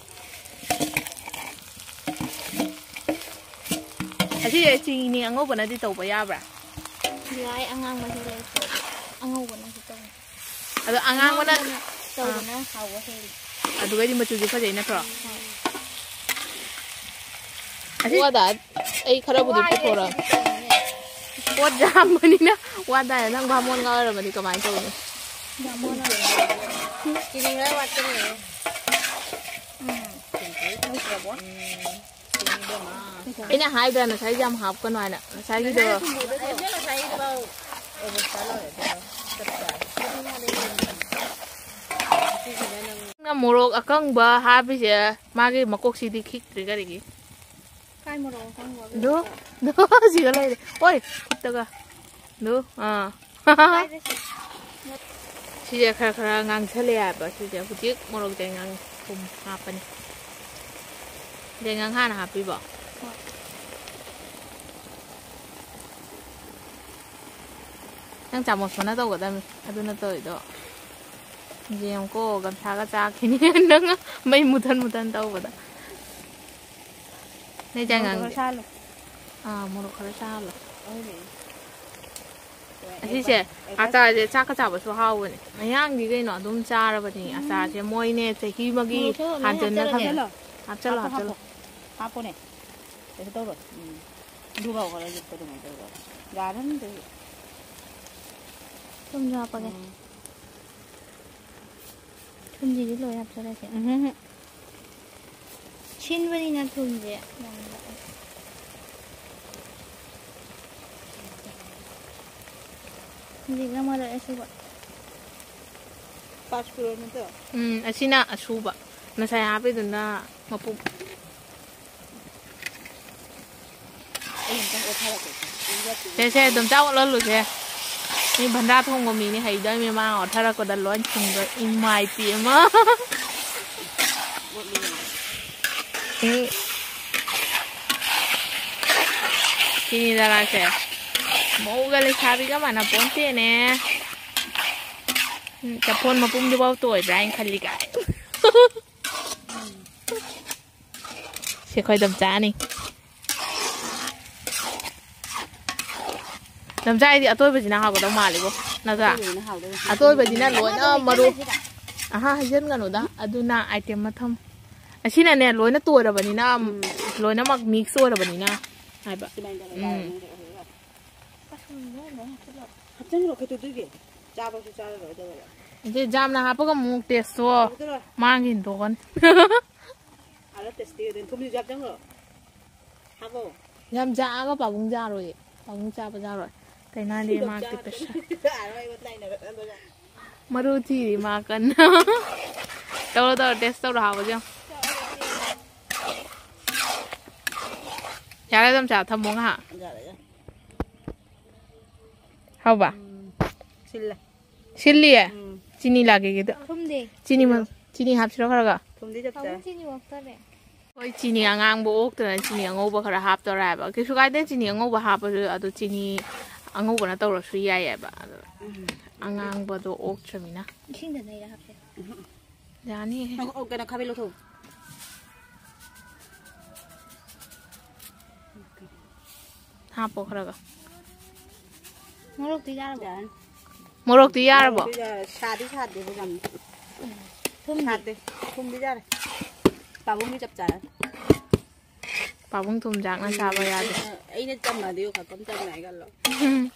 ꯑꯁꯤꯁꯦ ꯆꯤꯅꯤ ꯑꯉꯧꯕꯅꯗꯤ ꯇꯧꯕ ꯌꯥꯕ꯭ꯔꯥ? ꯌꯥꯏ, ꯑꯉꯥꯡꯕꯁꯨ ꯂꯩ꯫ ꯑꯉꯧꯕꯅꯁꯨ ꯇꯧꯅꯤ꯫ ꯑꯗꯣ ꯑꯉꯥꯡꯕꯅ ꯑꯉꯥꯡꯕꯅ ꯇꯧꯕꯅ ꯍꯥꯎꯕ ꯍꯦꯜꯂꯤ꯫ ꯑꯗꯨꯒꯗꯤ ꯃꯆꯨꯁꯨ ꯐꯖꯩ ꯅꯠꯇ꯭ꯔꯣ? ꯍꯣꯏ꯫ ꯑꯁꯤ ꯋꯥꯗ ꯑꯩ ꯈꯔꯕꯨꯗꯤ ꯄꯨꯊꯣꯔꯛꯑꯦ꯫ ꯄꯣꯠ ꯌꯥꯝꯕꯅꯤꯅ ꯋꯥꯗꯥꯏ꯫ ꯅꯪ ꯕꯥꯃꯣꯟꯒ ꯑꯣꯏꯔꯝꯃꯗꯤ ꯀꯃꯥꯏꯅ ꯇꯧꯅꯤ? ꯕꯥꯃꯣꯟ ꯑꯣꯏꯔꯝꯃꯗꯤ꯫ ꯆꯤꯅꯤ ꯈꯔ ꯋꯥꯠꯀꯅꯤ꯫ ꯎꯝ꯫ ꯅꯠꯇ꯭ꯔꯕꯣ? ꯎꯝ꯫ ꯑꯩꯅ ꯍꯥꯏꯗ꯭ꯔꯥ ꯉꯁꯥꯏ ꯌꯥꯝ ꯍꯥꯞꯀꯅꯨ ꯍꯥꯏꯅ? ꯉꯁꯥꯏꯒꯤꯗꯣ꯫ ꯅꯪꯅ ꯃꯣꯔꯣꯛ ꯑꯀꯪꯕ ꯍꯥꯞꯄꯤꯁꯦ, ꯃꯥꯒꯤ ꯃꯀꯣꯛꯁꯤꯗꯤ ꯈꯤꯛꯇ꯭ꯔꯤ ꯀꯔꯤꯒꯤ? ꯀꯥꯏ ꯃꯣꯔꯣꯛ ꯑꯀꯪꯕ? ꯗꯣ, ꯗꯣ, ꯁꯤꯗ ꯂꯩꯔꯦ꯫ ꯑꯣꯏ, ꯈꯨꯠꯇꯒ꯫ ꯗꯣ, ꯑꯥ꯫ ꯁꯤꯁꯦ ꯈꯔ ꯈꯔ ꯉꯥꯡꯁꯜꯂꯦ ꯍꯥꯏꯕ꯫ ꯁꯤꯁꯦ ꯍꯧꯖꯤꯛ ꯃꯣꯔꯣꯛ ꯆꯩꯉꯥꯡ ꯊꯨꯝ ꯍꯥꯞꯄꯅꯤ꯫ ꯆꯩꯉꯥꯡ ꯍꯥꯟꯅ ꯍꯥꯞꯄꯤꯕꯣ? ꯍꯣꯏ꯫ ꯅꯪ ꯆꯥꯃꯁ ꯃꯅ ꯇꯧꯒꯗꯕꯅꯤ ꯑꯗꯨꯅ ꯇꯧꯔꯤꯗꯣ꯫ ꯌꯦꯡꯉꯨꯀꯣ, ꯒꯝꯁꯥꯒ ꯆꯥꯛꯈꯤꯅꯤ꯫ ꯅꯪ ꯃꯩ ꯃꯨꯊꯟ ꯃꯨꯊꯟ ꯇꯧꯕꯗ꯫ ꯅꯣꯏ ꯃꯣꯔꯣꯛ ꯆꯥꯏꯉꯥꯡꯗꯤ ꯈꯔ ꯁꯥꯍꯜꯂꯣ꯫ ꯑꯥ, ꯃꯣꯔꯣꯛ ꯈꯔ ꯁꯥꯍꯜꯂꯣ꯫ ꯑꯗꯨꯅꯦ꯫ ꯑꯁꯤꯁꯦ, ꯑꯆꯥꯔꯁꯦ ꯆꯥꯛꯀ ꯆꯥꯕꯁꯨ ꯍꯥꯎꯕꯅꯦ꯫ ꯃꯌꯥꯡꯗꯤ ꯀꯩꯅꯣ ꯑꯗꯨꯝ ꯆꯥꯔꯕꯅꯤ ꯎꯝ꯫ ꯑꯆꯥꯔꯁꯦ꯫ ꯃꯣꯏꯅꯦ ꯆꯍꯤ ꯑꯃꯒꯤ ꯃꯣꯔꯣꯛꯁꯨ ꯂꯣꯏ ꯍꯥꯟꯖꯟꯅ ꯍꯥꯞꯆꯜꯂꯒꯦ꯫ ꯊꯝꯃꯦ꯫ ꯍꯥꯞꯆꯜꯂꯣ, ꯍꯥꯞꯆꯜꯂꯣ, ꯍꯥꯞꯆꯜꯂꯣ꯫ ꯍꯥꯞꯄꯣ꯫ ꯍꯥꯞꯄꯣꯅꯦ꯫ ꯀꯩꯁꯨ ꯇꯧꯔꯣꯏ꯫ ꯎꯝ꯫ ꯑꯗꯨ ꯐꯥꯎ ꯈꯔ ꯌꯨꯠꯄ ꯑꯗꯨꯃꯥꯏꯅ ꯇꯧꯔꯒ꯫ ꯌꯥꯔꯅꯤ ꯑꯗꯨꯗꯤ꯫ ꯊꯨꯝꯁꯨ ꯍꯥꯞꯄꯒꯦ꯫ ꯎꯝ꯫ ꯊꯨꯝꯁꯤꯗꯤ ꯂꯣꯏ ꯍꯥꯞꯆꯔꯒꯦ꯫ ꯎꯝ ꯍꯨꯝ ꯍꯨꯝ꯫ ꯁꯤꯟꯕꯅꯤꯅ ꯊꯨꯝꯁꯦ ꯌꯥꯝꯅ꯫ ꯍꯧꯖꯤꯛꯅ ꯃꯔꯣꯏ ꯑꯁꯨꯕ꯫ Pass kilometre. ꯎꯝ, ꯑꯁꯤꯅ ꯑꯁꯨꯕ꯫ ꯉꯁꯥꯏ ꯍꯥꯞꯄꯤꯗꯨꯅ ꯃꯄꯨꯝ꯫ ꯑꯩ ꯑꯝꯇꯪ ꯑꯣꯠꯊꯔꯛꯀꯦ꯫ ꯁꯦ, ꯁꯦ, ꯑꯗꯨꯝ ꯆꯥ ꯑꯣꯠꯍꯜꯂꯨꯁꯦ꯫ ꯃꯤ ꯚꯟꯗꯥ ꯊꯣꯡꯕ ꯃꯤꯅꯤ ꯍꯩꯗꯣꯏꯃꯤ, ꯃꯥ ꯑꯣꯠꯊꯔꯛꯄꯗ ꯂꯣꯏ ꯊꯨꯡꯗꯣꯏ꯫ ꯏꯃꯥꯏ ꯄꯦꯝꯃ꯫ ꯎꯝ꯫ ꯁꯤꯅꯤ ꯗꯔꯥꯁꯦ꯫ ꯃꯧꯒ ꯂꯩꯁꯥꯕꯤꯒ ꯃꯥꯟꯅ ꯄꯣꯟꯇꯦꯅꯦ꯫ ꯎꯝ, ꯆꯐꯣꯟ ꯃꯄꯨꯝꯗꯨꯐꯥꯎ ꯇꯣꯏꯕ꯭ꯔꯥ ꯍꯥꯏꯅ ꯈꯜꯂꯤ ꯀꯥꯏ꯫ ꯁꯤ ꯑꯩꯈꯣꯏ ꯗꯝꯆꯥꯅꯤ꯫ ꯗꯝꯆꯥ, ꯑꯩꯗꯤ ꯑꯇꯣꯏꯕꯁꯤꯅ ꯍꯥꯎꯒꯗꯧ ꯃꯥꯜꯂꯤꯕꯣ, ꯅꯠꯇ꯭ꯔꯥ? ꯑꯇꯣꯏꯕꯁꯤꯅ ꯍꯥꯎꯗꯣꯏꯅꯦ꯫ ꯑꯇꯣꯏꯕꯁꯤꯅ ꯂꯣꯏꯅ ꯃꯔꯨ-, ꯑꯍꯥ, ꯍꯩꯖꯤꯟꯒꯅꯨꯗ꯫ ꯑꯗꯨꯅ item ꯃꯊꯪ꯫ ꯑꯁꯤꯅꯅꯦ, ꯂꯣꯏꯅ ꯇꯣꯏꯔꯕꯅꯤꯅ, ꯎꯝ꯫ ꯂꯣꯏꯅꯃꯛ mix ꯑꯣꯏꯔꯕꯅꯤꯅ ꯍꯥꯏꯕ꯫ ꯁꯨꯃꯥꯏꯅ ꯇꯧꯔꯒ ꯎꯝ꯫ ꯌꯥꯔꯦ, ꯅꯪ ꯇꯧꯔꯒ꯫ ꯑꯁ, ꯂꯣꯏ, ꯂꯣꯏ ꯍꯥꯞꯆꯤꯜꯂꯣ꯫ ꯍꯥꯞꯆꯤꯟꯈ꯭ꯔꯣ, ꯀꯩꯗꯧꯗꯣꯏꯒꯦ? ꯆꯥꯕꯁꯨ ꯆꯥꯔꯔꯣꯏ ꯑꯗꯨꯒ꯫ ꯑꯗꯩ ꯌꯥꯝꯅ ꯍꯥꯞꯄꯒ ꯑꯃꯨꯛ taste ꯇꯣ ꯍꯧꯒꯠꯂꯣ꯫ ꯃꯥꯡꯈꯤꯅꯤ ꯇꯣꯛꯀꯅꯤ꯫ ꯑꯥꯗ taste ꯇꯤ ꯑꯗꯨꯝ ꯊꯨꯝꯁꯨ ꯍꯥꯞꯆꯤꯟꯈ꯭ꯔꯣ꯫ ꯍꯥꯞꯄꯣ꯫ ꯌꯥꯝ ꯌꯥꯛꯑꯒ ꯄꯥꯕꯨꯡ ꯌꯥꯔꯣꯏꯌꯦ꯫ ꯄꯥꯕꯨꯡ ꯆꯥꯕ ꯌꯥꯔꯣꯏ꯫ ꯀꯩꯅꯣ ꯍꯥꯏꯗꯤ ꯃꯥ ꯆꯥꯗ꯭ꯔꯦ꯫ ꯄꯤꯛꯄꯁꯨ꯫ ꯌꯥꯔꯣꯏ, ꯑꯩꯉꯣꯟꯗ ꯇꯥꯏꯅꯔꯛꯀꯅꯣ꯫ ꯃꯔꯨ ꯊꯤꯔꯤ ꯃꯥ ꯀꯟꯅ꯫ ꯇꯧꯔꯣ, ꯇꯧꯔꯣ, taste ꯇꯧꯔꯣ, ꯍꯥꯎꯕ꯭ꯔꯥ ꯌꯦꯡꯉꯣ꯫ ꯌꯥꯔꯦ, ꯑꯗꯨꯝ ꯆꯥ ꯊꯝꯃꯣ ꯉꯥꯏꯍꯥꯛ꯫ ꯌꯥꯔꯦ, ꯌꯥꯔꯦ꯫ ꯍꯥꯎꯕ? ꯎꯝ, ꯁꯤꯜꯂꯦ꯫ ꯁꯤꯜꯂꯤꯌꯦ? ꯎꯝ꯫ ꯆꯤꯅꯤ ꯂꯥꯛꯀꯦ ꯀꯩꯗ꯫ ꯊꯨꯝꯗꯤ? ꯆꯤꯅꯤ ꯃ-, ꯆꯤꯅꯤ ꯍꯥꯞꯁꯤꯔꯣ ꯈꯔꯒ? ꯊꯨꯝꯗꯤ ꯆꯞ ꯆꯥꯔꯦ꯫ ꯄꯥꯕꯨꯡ ꯆꯤꯅꯤ ꯑꯣꯛꯇꯔꯦ꯫ ꯍꯣꯏ, ꯆꯤꯅꯤ ꯑꯉꯥꯡꯕ ꯑꯣꯛꯇꯅ ꯆꯤꯅꯤ ꯑꯉꯧꯕ ꯈꯔ ꯍꯥꯞꯇꯧꯔꯦ ꯍꯥꯏꯕ꯫ ꯀꯩꯁꯨ ꯀꯥꯏꯗꯦ, ꯆꯤꯅꯤ ꯑꯉꯧꯕ ꯍꯥꯞꯄꯁꯨ, ꯑꯗꯨ ꯆꯤꯅꯤ ꯑꯉꯧꯕꯅ ꯇꯧꯔꯁꯨ ꯌꯥꯏꯌꯦꯕ꯫ ꯑꯗꯣ ꯎꯝ꯫ ꯑꯉꯥꯡꯕꯗꯣ ꯑꯣꯛꯇ꯭ꯔꯃꯤꯅ꯫ ꯏꯁꯤꯡꯗ ꯅꯩꯔ ꯍꯥꯞꯀꯦ꯫ ꯎꯝ꯫ ꯌꯥꯅꯤꯍꯦ꯫ ꯑꯣ, ꯑꯣ, ꯀꯩꯅꯣ, ꯈꯥꯕꯩ ꯂꯧꯊꯣꯛ꯫ ꯍꯥꯞꯄꯣ ꯈꯔꯒ꯫ ꯃꯣꯔꯣꯛꯇꯤ ꯌꯥꯔꯕꯣ? ꯌꯥꯔꯅꯤ꯫ ꯃꯣꯔꯣꯛꯇꯤ ꯌꯥꯔꯕꯣ? ꯃꯣꯔꯣꯛꯇꯤ ꯌꯥꯔꯦ꯫ ꯁꯥꯗꯤ ꯁꯥꯗꯦꯕ ꯌꯥꯝꯅ꯫ ꯊꯨꯝꯗꯤ? ꯁꯥꯗꯦ꯫ ꯊꯨꯝꯗꯤ ꯌꯥꯔꯦ꯫ ꯄꯥꯕꯨꯡꯒꯤ ꯆꯞ ꯆꯥꯔꯦ꯫ ꯄꯥꯕꯨꯡ ꯊꯨꯝ ꯆꯥꯛꯅ ꯆꯥꯕ ꯌꯥꯗꯦ꯫ ꯑꯩꯅ, ꯑꯩꯅ ꯆꯝꯃꯗꯤ ꯈꯛꯇꯪ ꯆꯝꯃꯦ ꯍꯥꯏꯒꯜꯂꯣ꯫ ꯎꯝ꯫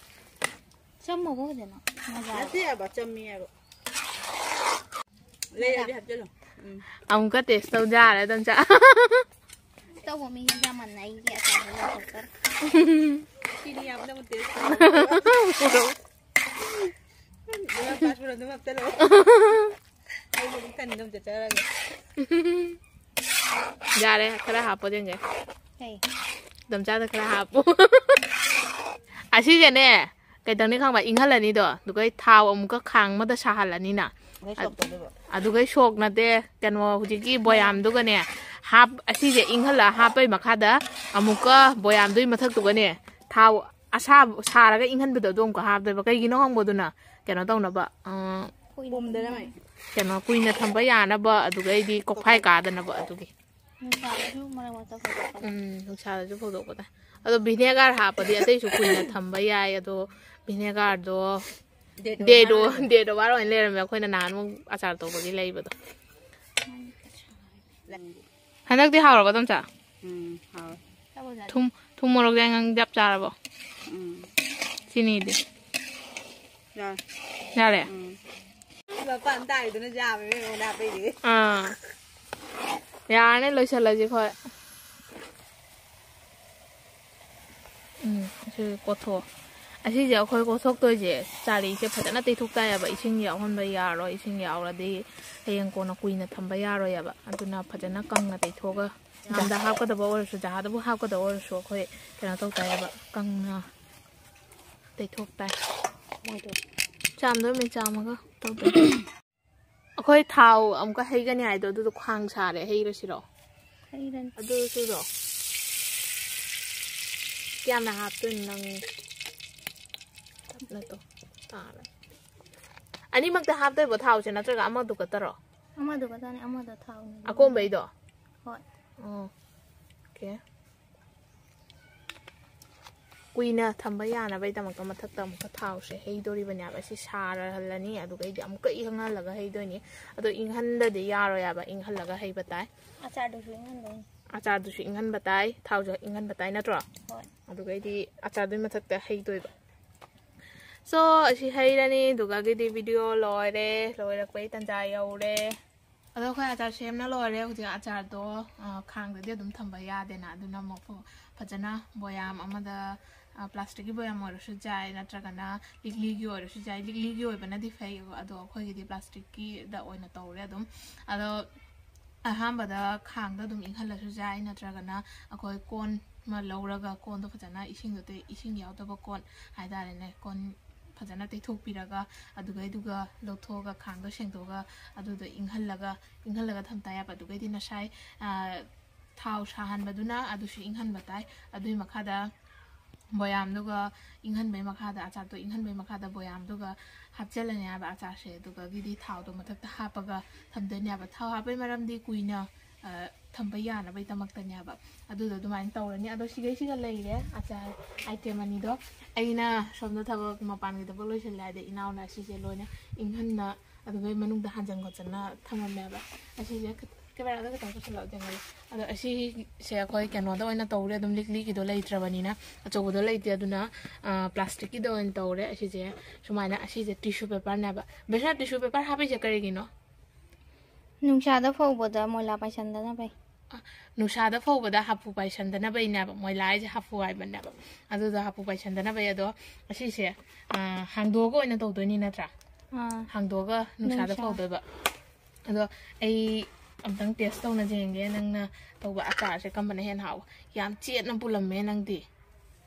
ꯆꯝꯃꯕꯣ ꯐꯖꯅ? ꯃꯖꯥ꯫ ꯅꯠꯇꯦ ꯍꯥꯏꯕ, ꯆꯝꯃꯤ ꯍꯥꯏꯕ꯫ ꯂꯩꯔꯗꯤ ꯍꯥꯞꯆꯤꯜꯂꯣ꯫ ꯎꯝ꯫ ꯑꯃꯨꯛꯀ taste ꯇꯧ ꯌꯥꯔꯦ, ꯑꯗꯨꯝ ꯆꯥ꯫ ꯇꯧꯕ ꯃꯤ ꯌꯥꯝꯃꯟꯅ ꯑꯩꯒꯤ ꯑꯆꯥꯄꯣꯠ ꯂꯧꯊꯣꯛꯇꯣꯔꯦ꯫ ꯆꯤꯅꯤ ꯌꯥꯝꯅ ꯑꯃꯨꯛ taste ꯇꯧ꯫ ꯄꯨꯔꯛꯎ꯫ ꯕꯣꯔꯥ ꯄꯥꯁ ꯄꯨꯔꯛꯑꯣ, ꯑꯗꯨꯝ ꯍꯥꯞꯆꯤꯜꯂꯣ꯫ ꯑꯩ ꯑꯗꯨꯝ ꯀꯟꯅ ꯑꯗꯨꯝ ꯆꯠꯆꯔꯒꯦ꯫ ꯌꯥꯔꯦ, ꯈꯔ ꯍꯥꯞꯄꯣ ꯌꯦꯡꯒꯦ꯫ ꯀꯩ? ꯗꯝꯆꯥꯗ ꯈꯔ ꯍꯥꯞꯄꯣ꯫ ꯑꯁꯤꯁꯦꯅꯦ, ꯀꯩꯗꯧꯅꯤ ꯈꯪꯕ? ꯏꯪꯍꯜꯂꯅꯤꯗꯣ, ꯑꯗꯨꯒ ꯊꯥꯎ ꯑꯃꯨꯛꯀ ꯈꯥꯡ ꯑꯃꯗ ꯁꯥꯍꯜꯂꯅꯤꯅ꯫ ꯑꯗꯨꯒ ꯁꯣꯛ ꯇꯧꯗꯣꯏꯕ꯫ ꯑꯗꯨꯒ ꯁꯣꯛ ꯅꯠꯇꯦ, ꯀꯩꯅꯣ, ꯍꯧꯖꯤꯛꯀꯤ ꯕꯣꯌꯥꯝꯗꯨꯒꯅꯦ, ꯍꯥꯞ-, ꯑꯁꯤꯁꯦ ꯏꯪꯍꯜꯂꯒ ꯍꯥꯞꯄꯩ ꯃꯈꯥꯗ ꯑꯃꯨꯛꯀ ꯕꯣꯌꯥꯝꯗꯨꯒꯤ ꯃꯊꯛꯇꯨꯒꯅꯦ, ꯊꯥꯎ ꯑꯁꯥꯕ ꯁꯥꯔꯒ ꯏꯪꯍꯟꯕꯗꯣ ꯑꯗꯨ ꯑꯃꯨꯛꯀ ꯍꯥꯞꯇꯣꯏꯕ꯫ ꯀꯩꯒꯤꯅꯣ ꯈꯪꯕꯗꯨꯅ? ꯀꯩꯅꯣ ꯇꯧꯅꯕ, ꯑ, ꯄꯨꯝꯗꯅꯕ꯫ ꯀꯩꯅꯣ, ꯀꯨꯏꯅ ꯊꯝꯕ ꯌꯥꯅꯕ, ꯑꯗꯨꯒꯩꯗꯤ ꯀꯣꯛꯐꯥꯏ ꯀꯥꯗꯅꯕ ꯑꯗꯨꯒꯤ꯫ ꯅꯨꯡꯁꯥꯗꯁꯨ ꯃꯔꯛ ꯃꯔꯛꯇ ꯐꯧꯗꯣꯛꯄꯅꯦ꯫ ꯎꯝ, ꯅꯨꯡꯁꯥꯗꯁꯨ ꯐꯧꯗꯣꯛꯄꯗ꯫ ꯑꯗꯣ vinegar ꯍꯥꯞꯄꯗꯤ ꯑꯇꯩꯁꯨ ꯀꯨꯏꯅ ꯊꯝꯕ ꯌꯥꯏ꯫ ꯑꯗꯣ vinegarꯗꯣ date date over ꯑꯣꯏꯅ ꯂꯩꯔꯝꯃꯦ꯫ ꯑꯩꯈꯣꯏꯅ ꯅꯍꯥꯟꯃꯨꯛ ꯑꯆꯥꯔ ꯇꯧꯕꯒꯤ ꯂꯩꯕꯗꯣ꯫ ꯍꯟꯗꯛꯇꯤ ꯍꯥꯎꯔꯕ, ꯇꯣꯝꯆꯥ? ꯎꯝ, ꯍꯥꯎꯔꯦ꯫ ꯊꯨꯝ, ꯊꯨꯝ ꯃꯣꯔꯣꯛ ꯌꯥꯏꯉꯪ ꯆꯞ ꯆꯥꯔꯕꯣ? ꯎꯝ꯫ ꯆꯤꯅꯤꯗꯤ? ꯌꯥꯔꯦ꯫ ꯌꯥꯔꯦ? ꯎꯝ꯫ ꯃꯄꯥꯟ ꯇꯥꯏꯗꯨꯅ ꯌꯥꯝꯃꯦ, ꯏꯕꯦꯝꯃ, ꯅꯥꯄꯤꯗꯤ꯫ ꯑꯥ꯫ ꯌꯥꯔꯅꯤ, ꯂꯣꯏꯁꯤꯜꯂꯁꯤ ꯑꯩꯈꯣꯏ꯫ ꯎꯝ, ꯑꯁꯤ ꯀꯣꯠꯊꯣꯛꯑꯣ꯫ ꯑꯁꯤꯁꯦ ꯑꯩꯈꯣꯏ ꯀꯣꯠꯊꯣꯛꯇꯣꯏꯁꯦ, ꯆꯥꯔꯤꯁꯦ ꯐꯖꯅ ꯇꯩꯊꯣꯛ ꯇꯥꯏꯌꯦꯕ꯫ ꯏꯁꯤꯡ ꯌꯥꯎꯍꯟꯕ ꯌꯥꯔꯣꯏ꯫ ꯏꯁꯤꯡ ꯌꯥꯎꯔꯗꯤ ꯍꯌꯦꯡ ꯀꯣꯟꯅ ꯀꯨꯏꯅ ꯊꯝꯕ ꯌꯥꯔꯣꯏꯌꯦꯕ꯫ ꯑꯗꯨꯅ ꯐꯖꯅ ꯀꯪꯅ ꯇꯩꯊꯣꯛꯑꯒ, ꯌꯥꯝꯗ ꯍꯥꯞꯀꯗꯕ ꯑꯣꯏꯔꯁꯨ, ꯖꯍꯥꯗꯕꯨ ꯍꯥꯞꯀꯗꯕ ꯑꯣꯏꯔꯁꯨ, ꯑꯩꯈꯣꯏ ꯀꯩꯅꯣ ꯇꯧ ꯇꯥꯏꯌꯦꯕ, ꯀꯪꯅ ꯇꯩꯊꯣꯛ ꯇꯥꯏ꯫ ꯃꯣꯏꯗꯣ ꯆꯥꯝꯗꯣꯏꯃꯦ, ꯆꯥꯝꯃꯒ ꯇꯧꯗꯣꯏꯅꯦ꯫ ꯑꯩꯈꯣꯏ ꯊꯥꯎ ꯑꯃꯨꯛꯀ ꯍꯩꯒꯅꯤ ꯍꯥꯏꯗꯣ, ꯑꯗꯨꯗꯣ ꯈꯥꯡ ꯁꯥꯔꯦ, ꯍꯩꯔꯁꯤꯔꯣ? ꯍꯩꯔꯅꯤ꯫ ꯑꯗꯨꯁꯨꯗꯣ ꯀꯌꯥꯝꯅ ꯍꯥꯞꯇꯣꯏꯅꯣ ꯅꯪ? ꯇꯞꯅ ꯇꯧ꯫ ꯇꯥꯔꯦ꯫ ꯑꯅꯤꯃꯛꯇ ꯍꯥꯞꯇꯣꯏꯕ ꯊꯥꯎꯁꯦ, ꯅꯠꯇ꯭ꯔꯒ ꯑꯃꯗꯨ ꯈꯛꯇꯔꯣ? ꯑꯃꯗꯨ ꯈꯛꯇꯅꯦ, ꯑꯃꯗ ꯊꯥꯎꯅꯦ꯫ ꯑꯀꯣꯝꯕꯩꯗꯣ? ꯍꯣꯏ꯫ ꯑꯣ꯫ ꯑꯣꯀꯦ꯫ ꯀꯨꯏꯅ ꯊꯝꯕ ꯌꯥꯅꯕꯒꯤꯗꯃꯛꯇ ꯃꯊꯛꯇ ꯑꯃꯨꯛꯀ ꯊꯥꯎꯁꯦ ꯍꯩꯗꯣꯔꯤꯕꯅꯦꯕ꯫ ꯁꯤ ꯁꯥꯔꯍꯜꯂꯅꯤ, ꯑꯗꯨꯒꯩꯗꯤ ꯑꯃꯨꯛꯀ ꯏꯪꯍꯜꯂꯒ ꯍꯩꯗꯣꯏꯅꯤ꯫ ꯑꯗꯣ ꯏꯪꯍꯟꯗꯗꯤ ꯌꯥꯔꯣꯏꯕ, ꯏꯪꯍꯜꯂꯒ ꯍꯩꯕ ꯇꯥꯏ꯫ ꯑꯆꯥꯔꯗꯨꯁꯨ ꯏꯪꯍꯟꯗꯣꯏꯅꯤ꯫ ꯑꯆꯥꯔꯗꯨꯁꯨ ꯏꯪꯍꯟꯕ ꯇꯥꯏ, ꯊꯥꯎꯁꯨ ꯏꯪꯍꯟꯕ ꯇꯥꯏ, ꯅꯠꯇ꯭ꯔꯣ? ꯍꯣꯏ꯫ ꯑꯗꯨꯒꯩꯗꯤ ꯑꯆꯥꯔꯗꯨꯒꯤ ꯃꯊꯛꯇ ꯍꯩꯗꯣꯏꯕ꯫ So, ꯑꯁꯤ ꯍꯩꯔꯅꯤ, ꯑꯗꯨꯒꯒꯤꯗꯤ video ꯂꯣꯏꯔꯦ, ꯂꯣꯏꯔꯛꯄꯩ ꯇꯟꯖꯥ ꯌꯧꯔꯦ꯫ ꯑꯗꯣ ꯑꯩꯈꯣꯏ ꯑꯆꯥꯔ ꯁꯦꯝꯅ ꯂꯣꯏꯔꯦ꯫ ꯍꯧꯖꯤꯛ ꯑꯆꯥꯔꯗꯣ, ꯑ, ꯈꯥꯡꯗꯗꯤ ꯑꯗꯨꯝ ꯊꯝꯕ ꯌꯥꯗꯦꯅ, ꯑꯗꯨꯅ ꯑꯃꯨꯛ ꯐ-, ꯐꯖꯅ ꯕꯣꯌꯥꯝ ꯑꯃꯗ, ꯑ, plasticꯀꯤ ꯕꯣꯌꯥꯝ ꯑꯣꯏꯔꯁꯨ ꯌꯥꯏ, ꯅꯠꯇ꯭ꯔꯒꯅ ꯂꯤꯛꯂꯤꯒꯤ ꯑꯣꯏꯔꯁꯨ ꯌꯥꯏ꯫ ꯂꯤꯛꯂꯤꯒꯤ ꯑꯣꯏꯕꯅꯗꯤ ꯐꯩ, ꯑꯗꯣ ꯑꯩꯈꯣꯏꯒꯤꯗꯤ plasticꯀꯤꯗ ꯑꯣꯏꯅ ꯇꯧꯔꯦ ꯑꯗꯨꯝ꯫ ꯑꯗꯣ ꯑꯍꯥꯟꯕꯗ ꯈꯥꯡꯗ ꯑꯗꯨꯝ ꯏꯪꯍꯜꯂꯁꯨ ꯌꯥꯏ, ꯅꯠꯇ꯭ꯔꯒꯅ ꯑꯩꯈꯣꯏ ꯀꯣꯟ ꯑꯃ ꯂꯧꯔꯒ ꯀꯣꯟꯗꯣ ꯐꯖꯅ ꯏꯁꯤꯡꯗꯣ ꯇꯩ- ꯏꯁꯤꯡ ꯌꯥꯎꯗꯕ ꯀꯣꯟ ꯍꯥꯏꯇꯥꯔꯦꯅꯦ, ꯀꯣꯟ ꯐꯖꯅ ꯇꯩꯊꯣꯛꯄꯤꯔꯒ ꯑꯗꯨꯒꯩꯗꯨꯒ ꯂꯧꯊꯣꯛꯑꯒ ꯈꯥꯡꯗꯣ ꯁꯦꯡꯗꯣꯛꯑꯒ ꯑꯗꯨꯗꯣ ꯏꯪꯍꯜꯂꯒ ꯏꯪꯍꯜꯂꯒ ꯊꯝ ꯇꯥꯏ ꯍꯥꯏꯕ꯫ ꯑꯗꯨꯒꯩꯗꯤ ꯉꯁꯥꯏ, ꯑ, ꯊꯥꯎ ꯁꯥꯍꯟꯕꯗꯨꯅ ꯑꯗꯨꯁꯨ ꯏꯪꯍꯟꯕ ꯇꯥꯏ꯫ ꯑꯗꯨꯒꯤ ꯃꯈꯥꯗ ꯕꯣꯌꯥꯝꯗꯨꯒ ꯏꯪꯍꯟꯕꯩ ꯃꯈꯥꯗ, ꯑꯆꯥꯔꯗꯣ ꯏꯪꯍꯟꯕꯩ ꯃꯈꯥꯗ ꯕꯣꯌꯥꯝꯗꯨꯒ ꯍꯥꯞꯆꯤꯜꯂꯅꯤ ꯍꯥꯏꯕ ꯑꯆꯥꯔꯁꯦ꯫ ꯑꯗꯨꯒ ꯑꯗꯨꯒꯤꯗꯤ ꯊꯥꯎꯗꯣ ꯃꯊꯛꯇ ꯍꯥꯞꯄꯒ ꯊꯝꯗꯣꯏꯅꯦꯕ꯫ ꯊꯥꯎ ꯍꯥꯞꯄꯩ ꯃꯔꯝꯗꯤ ꯀꯨꯏꯅ, ꯑ, ꯊꯝꯕ ꯌꯥꯅꯕꯩꯗꯃꯛꯇꯅꯦꯕ꯫ ꯑꯗꯨꯗꯣ ꯑꯗꯨꯃꯥꯏꯅ ꯇꯧꯔꯅꯤ꯫ ꯑꯗꯣ ꯁꯤꯒꯩꯁꯤꯒ ꯂꯩꯔꯦ ꯑꯆꯥꯔ ꯑꯥꯏꯇꯦꯝ ꯑꯅꯤꯗꯣ꯫ ꯑꯩꯅ ꯁꯣꯝꯗ ꯊꯕꯛ, ꯃꯄꯥꯟꯒꯤ ꯊꯕꯛ ꯂꯣꯏꯁꯤꯜꯂꯦ ꯍꯥꯏꯗꯤ ꯏꯅꯥꯎꯅ ꯁꯤꯁꯦ ꯂꯣꯏꯅ ꯏꯪꯍꯟꯅ ꯑꯗꯨꯒ ꯃꯅꯨꯡꯗ ꯍꯥꯟꯖꯟ ꯈꯣꯠꯆꯟꯅ ꯊꯝꯃꯝꯃꯦꯕ꯫ ꯑꯁꯤꯁꯦ ꯈꯤꯇ- cameraꯗ ꯈꯤꯇꯪ ꯄꯨꯁꯜꯂꯛꯑꯣ, ꯌꯦꯡꯍꯜꯂꯣ꯫ ꯑꯗꯣ ꯑꯁꯤꯁꯦ ꯑꯩꯈꯣꯏ ꯀꯩꯅꯣꯗ ꯑꯣꯏꯅ ꯇꯧꯔꯦ, ꯑꯗꯨꯝ ꯂꯤꯛꯂꯤꯒꯤꯗꯣ ꯂꯩꯇ꯭ꯔꯕꯅꯤꯅ, ꯑꯆꯧꯕꯗꯣ ꯂꯩꯇꯦ, ꯑꯗꯨꯅ, ꯑ, plasticꯀꯤꯗ ꯑꯣꯏꯅ ꯇꯧꯔꯦ꯫ ꯑꯁꯤꯁꯦ ꯁꯨꯃꯥꯏꯅ, ꯑꯁꯤꯁꯦ tissue paperꯅꯦꯕ꯫ ꯕꯦꯁꯥ, tissue paper ꯍꯥꯞꯄꯤꯁꯦ ꯀꯔꯤꯒꯤꯅꯣ? ꯅꯨꯡꯁꯥꯗ ꯐꯧꯕꯗ ꯃꯣꯏꯂꯥ ꯄꯥꯏꯁꯟꯗꯅꯕꯩ꯫ ꯑ, ꯅꯨꯡꯁꯥꯗ ꯐꯧꯕꯗ ꯍꯥꯄꯨ ꯄꯥꯏꯁꯟꯗꯅꯕꯩꯅꯦꯕ, ꯃꯣꯏꯂꯥ ꯍꯥꯏꯁꯦ ꯍꯥꯄꯨ ꯍꯥꯏꯕꯅꯦꯕ꯫ ꯑꯗꯨꯗ ꯍꯥꯄꯨ ꯄꯥꯏꯁꯟꯗꯅꯕꯩ꯫ ꯑꯗꯣ ꯑꯁꯤꯁꯦ, ꯑ, ꯍꯥꯡꯗꯣꯛꯑꯒ ꯑꯣꯏꯅ ꯇꯧꯗꯣꯏꯅꯤ ꯅꯠꯇ꯭ꯔꯥ? ꯑꯥ꯫ ꯍꯥꯡꯗꯣꯛꯑꯒ ꯅꯨꯡꯁꯥꯗ ꯅꯨꯡꯁꯥ꯫ ꯐꯧꯗꯣꯏꯕ꯫ ꯑꯗꯣ ꯑꯩ ꯑꯝꯇꯪ taste ꯇꯧꯅ ꯌꯦꯡꯒꯦ, ꯅꯪꯅ ꯇꯧꯕ ꯑꯆꯥꯔꯁꯦ ꯀꯝꯕꯅ ꯍꯦꯟꯅ ꯍꯥꯎꯕ? ꯌꯥꯝ ꯆꯦꯠꯅ ꯄꯨꯜꯂꯝꯃꯦ ꯅꯪꯗꯤ꯫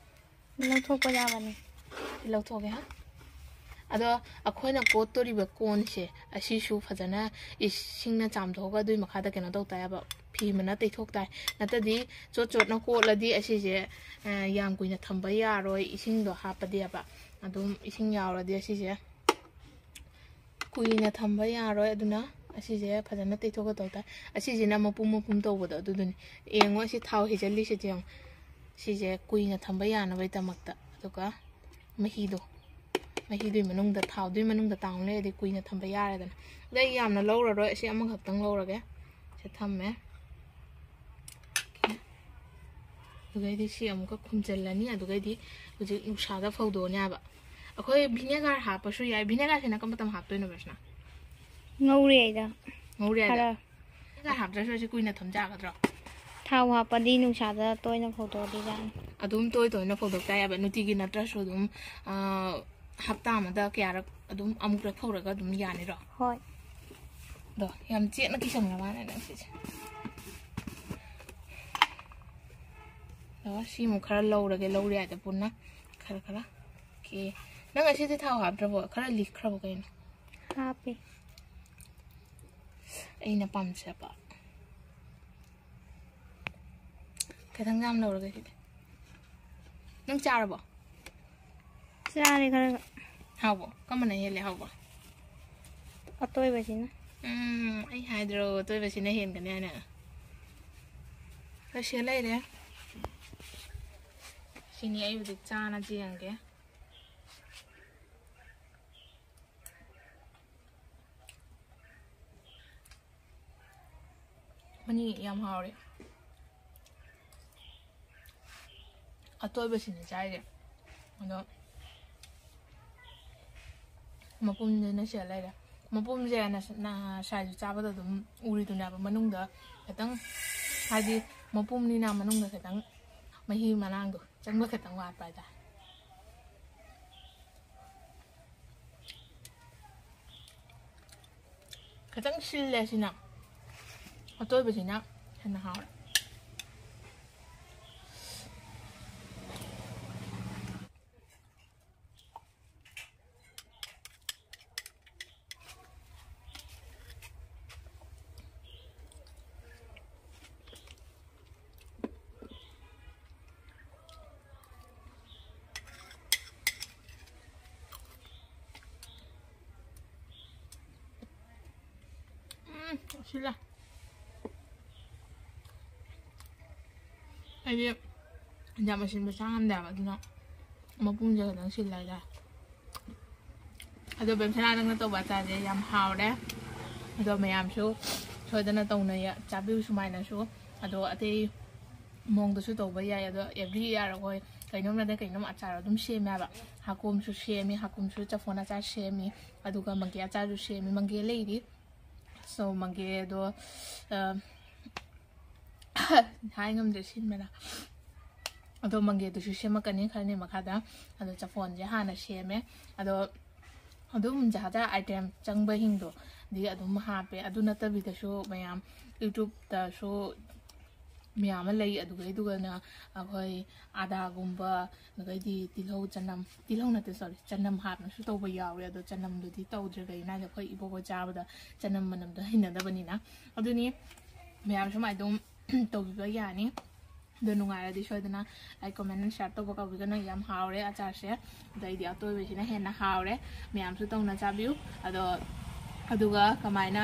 ꯂꯧꯊꯣꯛꯄ ꯌꯥꯕꯅꯤ꯫ ꯂꯧꯊꯣꯛꯀꯦ, ꯍꯥ? ꯑꯗꯣ ꯑꯩꯈꯣꯏꯅ ꯀꯣꯠꯇꯣꯔꯤꯕ ꯀꯣꯟꯁꯦ, ꯑꯁꯤꯁꯨ ꯐꯖꯅ ꯏꯁꯤꯡꯅ ꯆꯥꯝꯊꯣꯛꯑꯒ ꯑꯗꯨꯏ ꯃꯈꯥꯗ ꯀꯩꯅꯣ ꯇꯧ ꯇꯥꯏꯕ, ꯐꯤ ꯑꯃꯅ ꯇꯩꯊꯣꯛ ꯇꯥꯏ꯫ ꯅꯠꯇꯗꯤ ꯆꯣꯠ ꯆꯣꯠꯅ ꯀꯣꯠꯂꯗꯤ ꯑꯁꯤꯁꯦ, ꯑ, ꯌꯥꯝ ꯀꯨꯏꯅ ꯊꯝꯕ ꯌꯥꯔꯣꯏ, ꯏꯁꯤꯡꯗꯣ ꯍꯥꯞꯄꯗꯤꯕ꯫ ꯑꯗꯨꯝ ꯏꯁꯤꯡ ꯌꯥꯎꯔꯗꯤ ꯑꯁꯤꯁꯦ ꯀꯨꯏꯅ ꯊꯝꯕ ꯌꯥꯔꯣꯏ꯫ ꯑꯗꯨꯅ ꯑꯁꯤꯁꯦ ꯐꯖꯅ ꯇꯩꯊꯣꯛꯀꯗꯧ ꯇꯥꯏ꯫ ꯑꯁꯤꯁꯤꯅ ꯃꯄꯨꯝ ꯃꯄꯨꯝ ꯇꯧꯕꯗꯣ ꯑꯗꯨꯗꯨꯅꯤ꯫ ꯌꯦꯡꯉꯣ, ꯑꯁꯤ ꯊꯥꯎ ꯍꯩꯖꯤꯜꯂꯤꯁꯤꯗꯤ ꯌꯦꯡꯉꯣ꯫ ꯁꯤꯁꯦ ꯀꯨꯏꯅ ꯊꯝꯕ ꯌꯥꯅꯕꯒꯤꯗꯃꯛꯇ꯫ ꯑꯗꯨꯒ ꯃꯍꯤꯗꯣ, ꯃꯍꯤꯗꯨꯒꯤ ꯃꯅꯨꯡꯗ, ꯊꯥꯎꯗꯨꯒꯤ ꯃꯅꯨꯡꯗ ꯇꯥꯎꯅ ꯂꯩꯔꯗꯤ ꯀꯨꯏꯅ ꯊꯝꯕ ꯌꯥꯔꯦꯗꯅ꯫ ꯑꯗꯩ ꯌꯥꯝꯅ ꯂꯧꯔꯔꯣꯏ, ꯑꯁꯤ ꯑꯃꯈꯛꯇꯪ ꯂꯧꯔꯒꯦ꯫ ꯁꯤ ꯊꯝꯃꯦ꯫ ꯑꯗꯨꯒꯩꯗꯤ ꯁꯤ ꯑꯃꯨꯛꯀ ꯈꯨꯝꯖꯤꯜꯂꯅꯤ꯫ ꯑꯗꯨꯒꯩꯗꯤ ꯍꯧꯖꯤꯛ ꯅꯨꯡꯁꯥꯗ ꯐꯧꯗꯣꯛꯑꯅꯤ ꯍꯥꯏꯕ꯫ ꯑꯩꯈꯣꯏ vinegar ꯍꯥꯞꯄꯁꯨ ꯌꯥꯏ꯫ Vinegarꯁꯤꯅ ꯀꯔꯝꯕ ꯃꯇꯝ ꯍꯥꯞꯇꯣꯏꯅꯣ, ꯕꯔꯁꯅꯥ? ꯉꯧꯔꯤꯉꯩꯗ꯫ ꯉꯧꯔꯤꯉꯩꯗ? ꯈꯔ꯫ Vinegar ꯍꯥꯞꯇ꯭ꯔꯁꯨ ꯑꯁꯤ ꯀꯨꯏꯅ ꯊꯝ ꯌꯥꯒꯗ꯭ꯔꯣ? ꯊꯥꯎ ꯍꯥꯞꯄꯗꯤ ꯅꯨꯡꯁꯥꯗ ꯇꯣꯏꯅ ꯐꯧꯗꯣꯛꯑꯗꯤ ꯌꯥꯅꯤ꯫ ꯑꯗꯨꯝ ꯇꯣꯏ ꯇꯣꯏꯅ ꯐꯧꯗꯣꯛ ꯇꯥꯏ ꯍꯥꯏꯕ꯫ ꯅꯨꯡꯇꯤꯒꯤ ꯅꯠꯇ꯭ꯔꯁꯨ ꯑꯗꯨꯝ, ꯑ, ꯍꯞꯇꯥ ꯑꯃꯗ ꯀꯌꯥꯔꯛ ꯑꯗꯨꯝ ꯑꯃꯨꯛꯔꯛ ꯐꯧꯔꯒ ꯑꯗꯨꯝ ꯌꯥꯅꯤꯔꯣ? ꯍꯣꯏ꯫ ꯑꯗꯣ ꯌꯥꯝ ꯆꯦꯠꯅ ꯀꯤꯁꯟꯈ꯭ꯔ ꯃꯥꯜꯂꯦ ꯅꯪ ꯁꯤꯁꯦ꯫ ꯁꯤꯃꯨꯛ ꯈꯔ ꯂꯧꯔꯒꯦ, ꯂꯧꯔꯦ ꯍꯥꯏꯗ ꯄꯨꯟꯅ ꯈꯔ ꯈꯔ꯫ ꯑꯣꯀꯦ, ꯅꯪ ꯑꯁꯤꯗꯤ ꯊꯥꯎ ꯍꯥꯞꯇ꯭ꯔꯕꯣ? ꯈꯔ ꯂꯤꯈ꯭ꯔꯕꯣ ꯀꯩꯅꯣ? ꯍꯥꯞꯄꯦ꯫ ꯑꯩꯅ ꯄꯥꯝꯖꯕ ꯈꯤꯇꯪ ꯌꯥꯝ ꯂꯧꯔꯒꯦ ꯁꯤꯗꯤ꯫ ꯅꯪ ꯆꯥꯔꯕꯣ? ꯆꯥꯔꯦ ꯈꯔꯒ꯫ ꯍꯥꯎꯕꯣ? ꯀꯝꯕꯅ ꯍꯦꯜꯂꯦ ꯍꯥꯎꯕ? ꯑꯇꯣꯏꯕꯁꯤꯅ꯫ ꯎꯝ, ꯑꯩ ꯍꯥꯏꯗ꯭ꯔꯣ, ꯑꯇꯣꯏꯕꯁꯤꯅ ꯍꯦꯟꯒꯅꯤ ꯍꯥꯏꯅ꯫ ꯂꯣꯏꯁꯤꯜ ꯂꯩꯔꯦ꯫ ꯁꯤꯅꯤ ꯑꯩ ꯍꯧꯖꯤꯛ ꯆꯥꯅ ꯌꯦꯡꯒꯦ꯫ ꯃꯅꯤ ꯌꯥꯝ ꯍꯥꯎꯔꯦ꯫ ꯑꯇꯣꯏꯕꯁꯤꯅꯦ ꯆꯥꯏꯁꯦ꯫ ꯑꯗꯣ ꯃꯄꯨꯝꯗꯨꯅ ꯁꯤꯗ ꯂꯩꯔꯦ꯫ ꯃꯄꯨꯝꯁꯦ ꯅꯁ-, ꯅ-, ꯁꯥꯏꯁꯨ ꯆꯥꯕꯗ ꯑꯗꯨꯝ ꯎꯔꯤꯗꯨꯅꯦꯕ, ꯃꯅꯨꯡꯗ ꯈꯤꯇꯪ, ꯍꯥꯏꯗꯤ ꯃꯄꯨꯝꯅꯤꯅ ꯃꯅꯨꯡꯗ ꯈꯤꯇꯪ ꯃꯍꯤ ꯃꯅꯥꯡꯗꯣ ꯆꯪꯕ ꯈꯤꯇꯪ ꯋꯥꯠꯄ ꯍꯥꯏꯇꯥꯔꯦ꯫ ꯈꯤꯇꯪ ꯁꯤꯜꯂꯦ ꯁꯤꯅ, ꯑꯇꯣꯏꯕꯁꯤꯅ ꯍꯦꯟꯅ ꯍꯥꯎꯔꯦ꯫ ꯎꯝ, ꯁꯤꯜꯂꯦ꯫ ꯑꯩꯗꯤ ꯌꯥꯝ ꯑꯁꯤꯟꯕ ꯆꯥ ꯉꯝꯗꯦꯕ, ꯑꯗꯨꯅ ꯃꯄꯨꯝꯁꯦ ꯈꯤꯇꯪ ꯁꯤꯜꯂꯦ ꯍꯥꯏꯇꯥꯔꯦ꯫ ꯑꯗꯣ ꯕꯦꯝꯁꯅꯥ ꯅꯪꯅ ꯇꯧꯕ ꯑꯆꯥꯔꯁꯦ ꯌꯥꯝ ꯍꯥꯎꯔꯦ꯫ ꯑꯗꯣ ꯃꯌꯥꯝꯁꯨ ꯁꯣꯏꯗꯅ ꯇꯧꯅꯩ, ꯆꯥꯕꯤꯌꯨ ꯁꯨꯃꯥꯏꯅꯁꯨ꯫ ꯑꯗꯣ ꯑꯇꯩ ꯃꯑꯣꯡꯗꯁꯨ ꯇꯧꯕ ꯌꯥꯏ꯫ ꯑꯗꯣ every year ꯑꯩꯈꯣꯏ ꯀꯩꯅꯣꯝ ꯅꯠꯇ꯭ꯔ ꯀꯩꯅꯣꯝ ꯑꯆꯥꯔ ꯑꯗꯨꯝ ꯁꯦꯝꯃꯦ ꯍꯥꯏꯕ꯫ ꯍꯥꯀꯣꯝꯁꯨ ꯁꯦꯝꯃꯤ, ꯍꯥꯀꯣꯝꯁꯨ ꯆꯐꯣꯟ ꯑꯆꯥꯔ ꯁꯦꯝꯃꯤ, ꯑꯗꯨꯒ ꯃꯪꯒꯦ ꯑꯆꯥꯔꯁꯨ ꯁꯦꯝꯃꯤ꯫ ꯃꯪꯒꯦ ꯂꯩꯔꯤ꯫ So ꯃꯪꯒꯦꯗꯣ, ꯑ, ꯍꯥꯏ ꯉꯝꯗ꯭ꯔꯦ ꯁꯤꯟꯕꯅ꯫ ꯑꯗꯣ ꯃꯪꯒꯦꯗꯨꯁꯨ ꯁꯦꯝꯃꯛꯀꯅꯤ ꯈꯔꯅꯤ ꯃꯈꯥꯗ꯫ ꯑꯗꯣ ꯆꯐꯣꯟꯁꯦ ꯍꯥꯟꯅ ꯁꯦꯝꯃꯦ꯫ ꯑꯗꯣ ꯑꯗꯨꯝ ꯖꯥꯠ ꯖꯥꯠ item ꯆꯪꯕꯁꯤꯡꯗꯣ ꯗꯤ ꯑꯗꯨꯝ ꯍꯥꯞꯄꯦ꯫ ꯑꯗꯨ ꯅꯠꯇꯕꯤꯗꯁꯨ ꯃꯌꯥꯝ YouTube-ꯇꯁꯨ ꯃꯌꯥꯝ ꯑꯃ ꯂꯩ꯫ ꯑꯗꯨꯒꯩꯗꯨꯒꯅ ꯑꯩꯈꯣꯏ ꯑꯗꯥꯒꯨꯝꯕ, ꯑꯗꯨꯒꯩꯗꯤ ꯇꯤꯜꯍꯧ ꯆꯅꯝ, ꯇꯤꯜꯍꯧ ꯅꯠꯇꯦ, ꯁꯣꯔꯤ, ꯆꯅꯝ ꯍꯥꯞꯅꯁꯨ ꯇꯧꯕ ꯌꯥꯎꯔꯦ꯫ ꯑꯗꯣ ꯆꯅꯝꯗꯨꯗꯤ ꯇꯧꯗ꯭ꯔꯦ, ꯀꯩꯒꯤꯅꯣ ꯍꯥꯏꯗꯤ ꯑꯩꯈꯣꯏ ꯏꯕꯣꯛ ꯍꯣꯏ ꯆꯥꯕꯗ ꯆꯅꯝ ꯃꯅꯝꯗꯣ ꯍꯩꯅꯗꯕꯅꯤꯅ꯫ ꯑꯗꯨꯅꯤ, ꯃꯌꯥꯝ ꯁꯨꯃꯥꯏꯅ ꯑꯗꯨꯝ ꯇꯧꯕꯤꯕ ꯌꯥꯅꯤ꯫ ꯑꯗꯣ ꯅꯨꯡꯉꯥꯏꯔꯗꯤ ꯁꯣꯏꯗꯅ like, comment and share ꯇꯧꯕ ꯀꯥꯎꯕꯤꯒꯅꯨ꯫ ꯌꯥꯝ ꯍꯥꯎꯔꯦ ꯑꯆꯥꯔꯁꯦ꯫ ꯑꯗꯣ ꯑꯩꯗꯤ ꯑꯇꯣꯏꯕꯁꯤꯅ ꯍꯦꯟꯅ ꯍꯥꯎꯔꯦ꯫ ꯃꯌꯥꯝꯁꯨ ꯇꯧꯅ ꯆꯥꯕꯤꯌꯨ꯫ ꯑꯗꯣ ꯑꯗꯨꯒ ꯀꯃꯥꯏꯅ,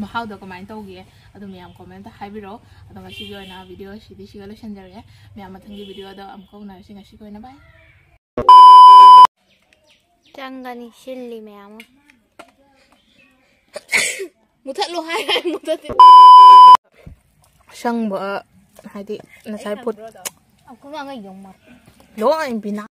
ꯃꯍꯥꯎꯗꯣ ꯀꯃꯥꯏꯅ ꯇꯧꯒꯦ ꯑꯗꯨ ꯃꯌꯥꯝ comment ꯍꯥꯏꯕꯤꯔꯛꯑꯣ꯫ ꯑꯗꯣ ꯉꯁꯤꯒꯤ ꯑꯣꯏꯅ video ꯁꯤꯗꯤ ꯁꯤꯒ ꯂꯣꯏꯁꯤꯟꯖꯔꯒꯦ꯫ ꯃꯌꯥꯝ ꯃꯊꯪꯒꯤ video ꯗ ꯑꯃꯨꯛꯀ ꯎꯅꯔꯁꯤ꯫ ꯉꯁꯤꯒꯤ ꯑꯣꯏꯅ bye꯫ ꯆꯪꯒꯅꯤ ꯁꯤꯜꯂꯤ ꯃꯌꯥꯝ ꯑꯃ꯫ ꯃꯨꯊꯠꯂꯣ ꯍꯥꯏ, ꯍꯥꯏ ꯃꯨꯊꯠꯇꯦ꯫ ꯑꯁꯪꯕ ꯍꯥꯏꯗꯤ ꯉꯁꯥꯏ ꯐꯨꯠ ꯑꯩꯈꯣꯏ ꯃꯥꯒ ꯌꯣꯡꯃ꯫ ꯂꯣꯏ ꯄꯤꯅ꯫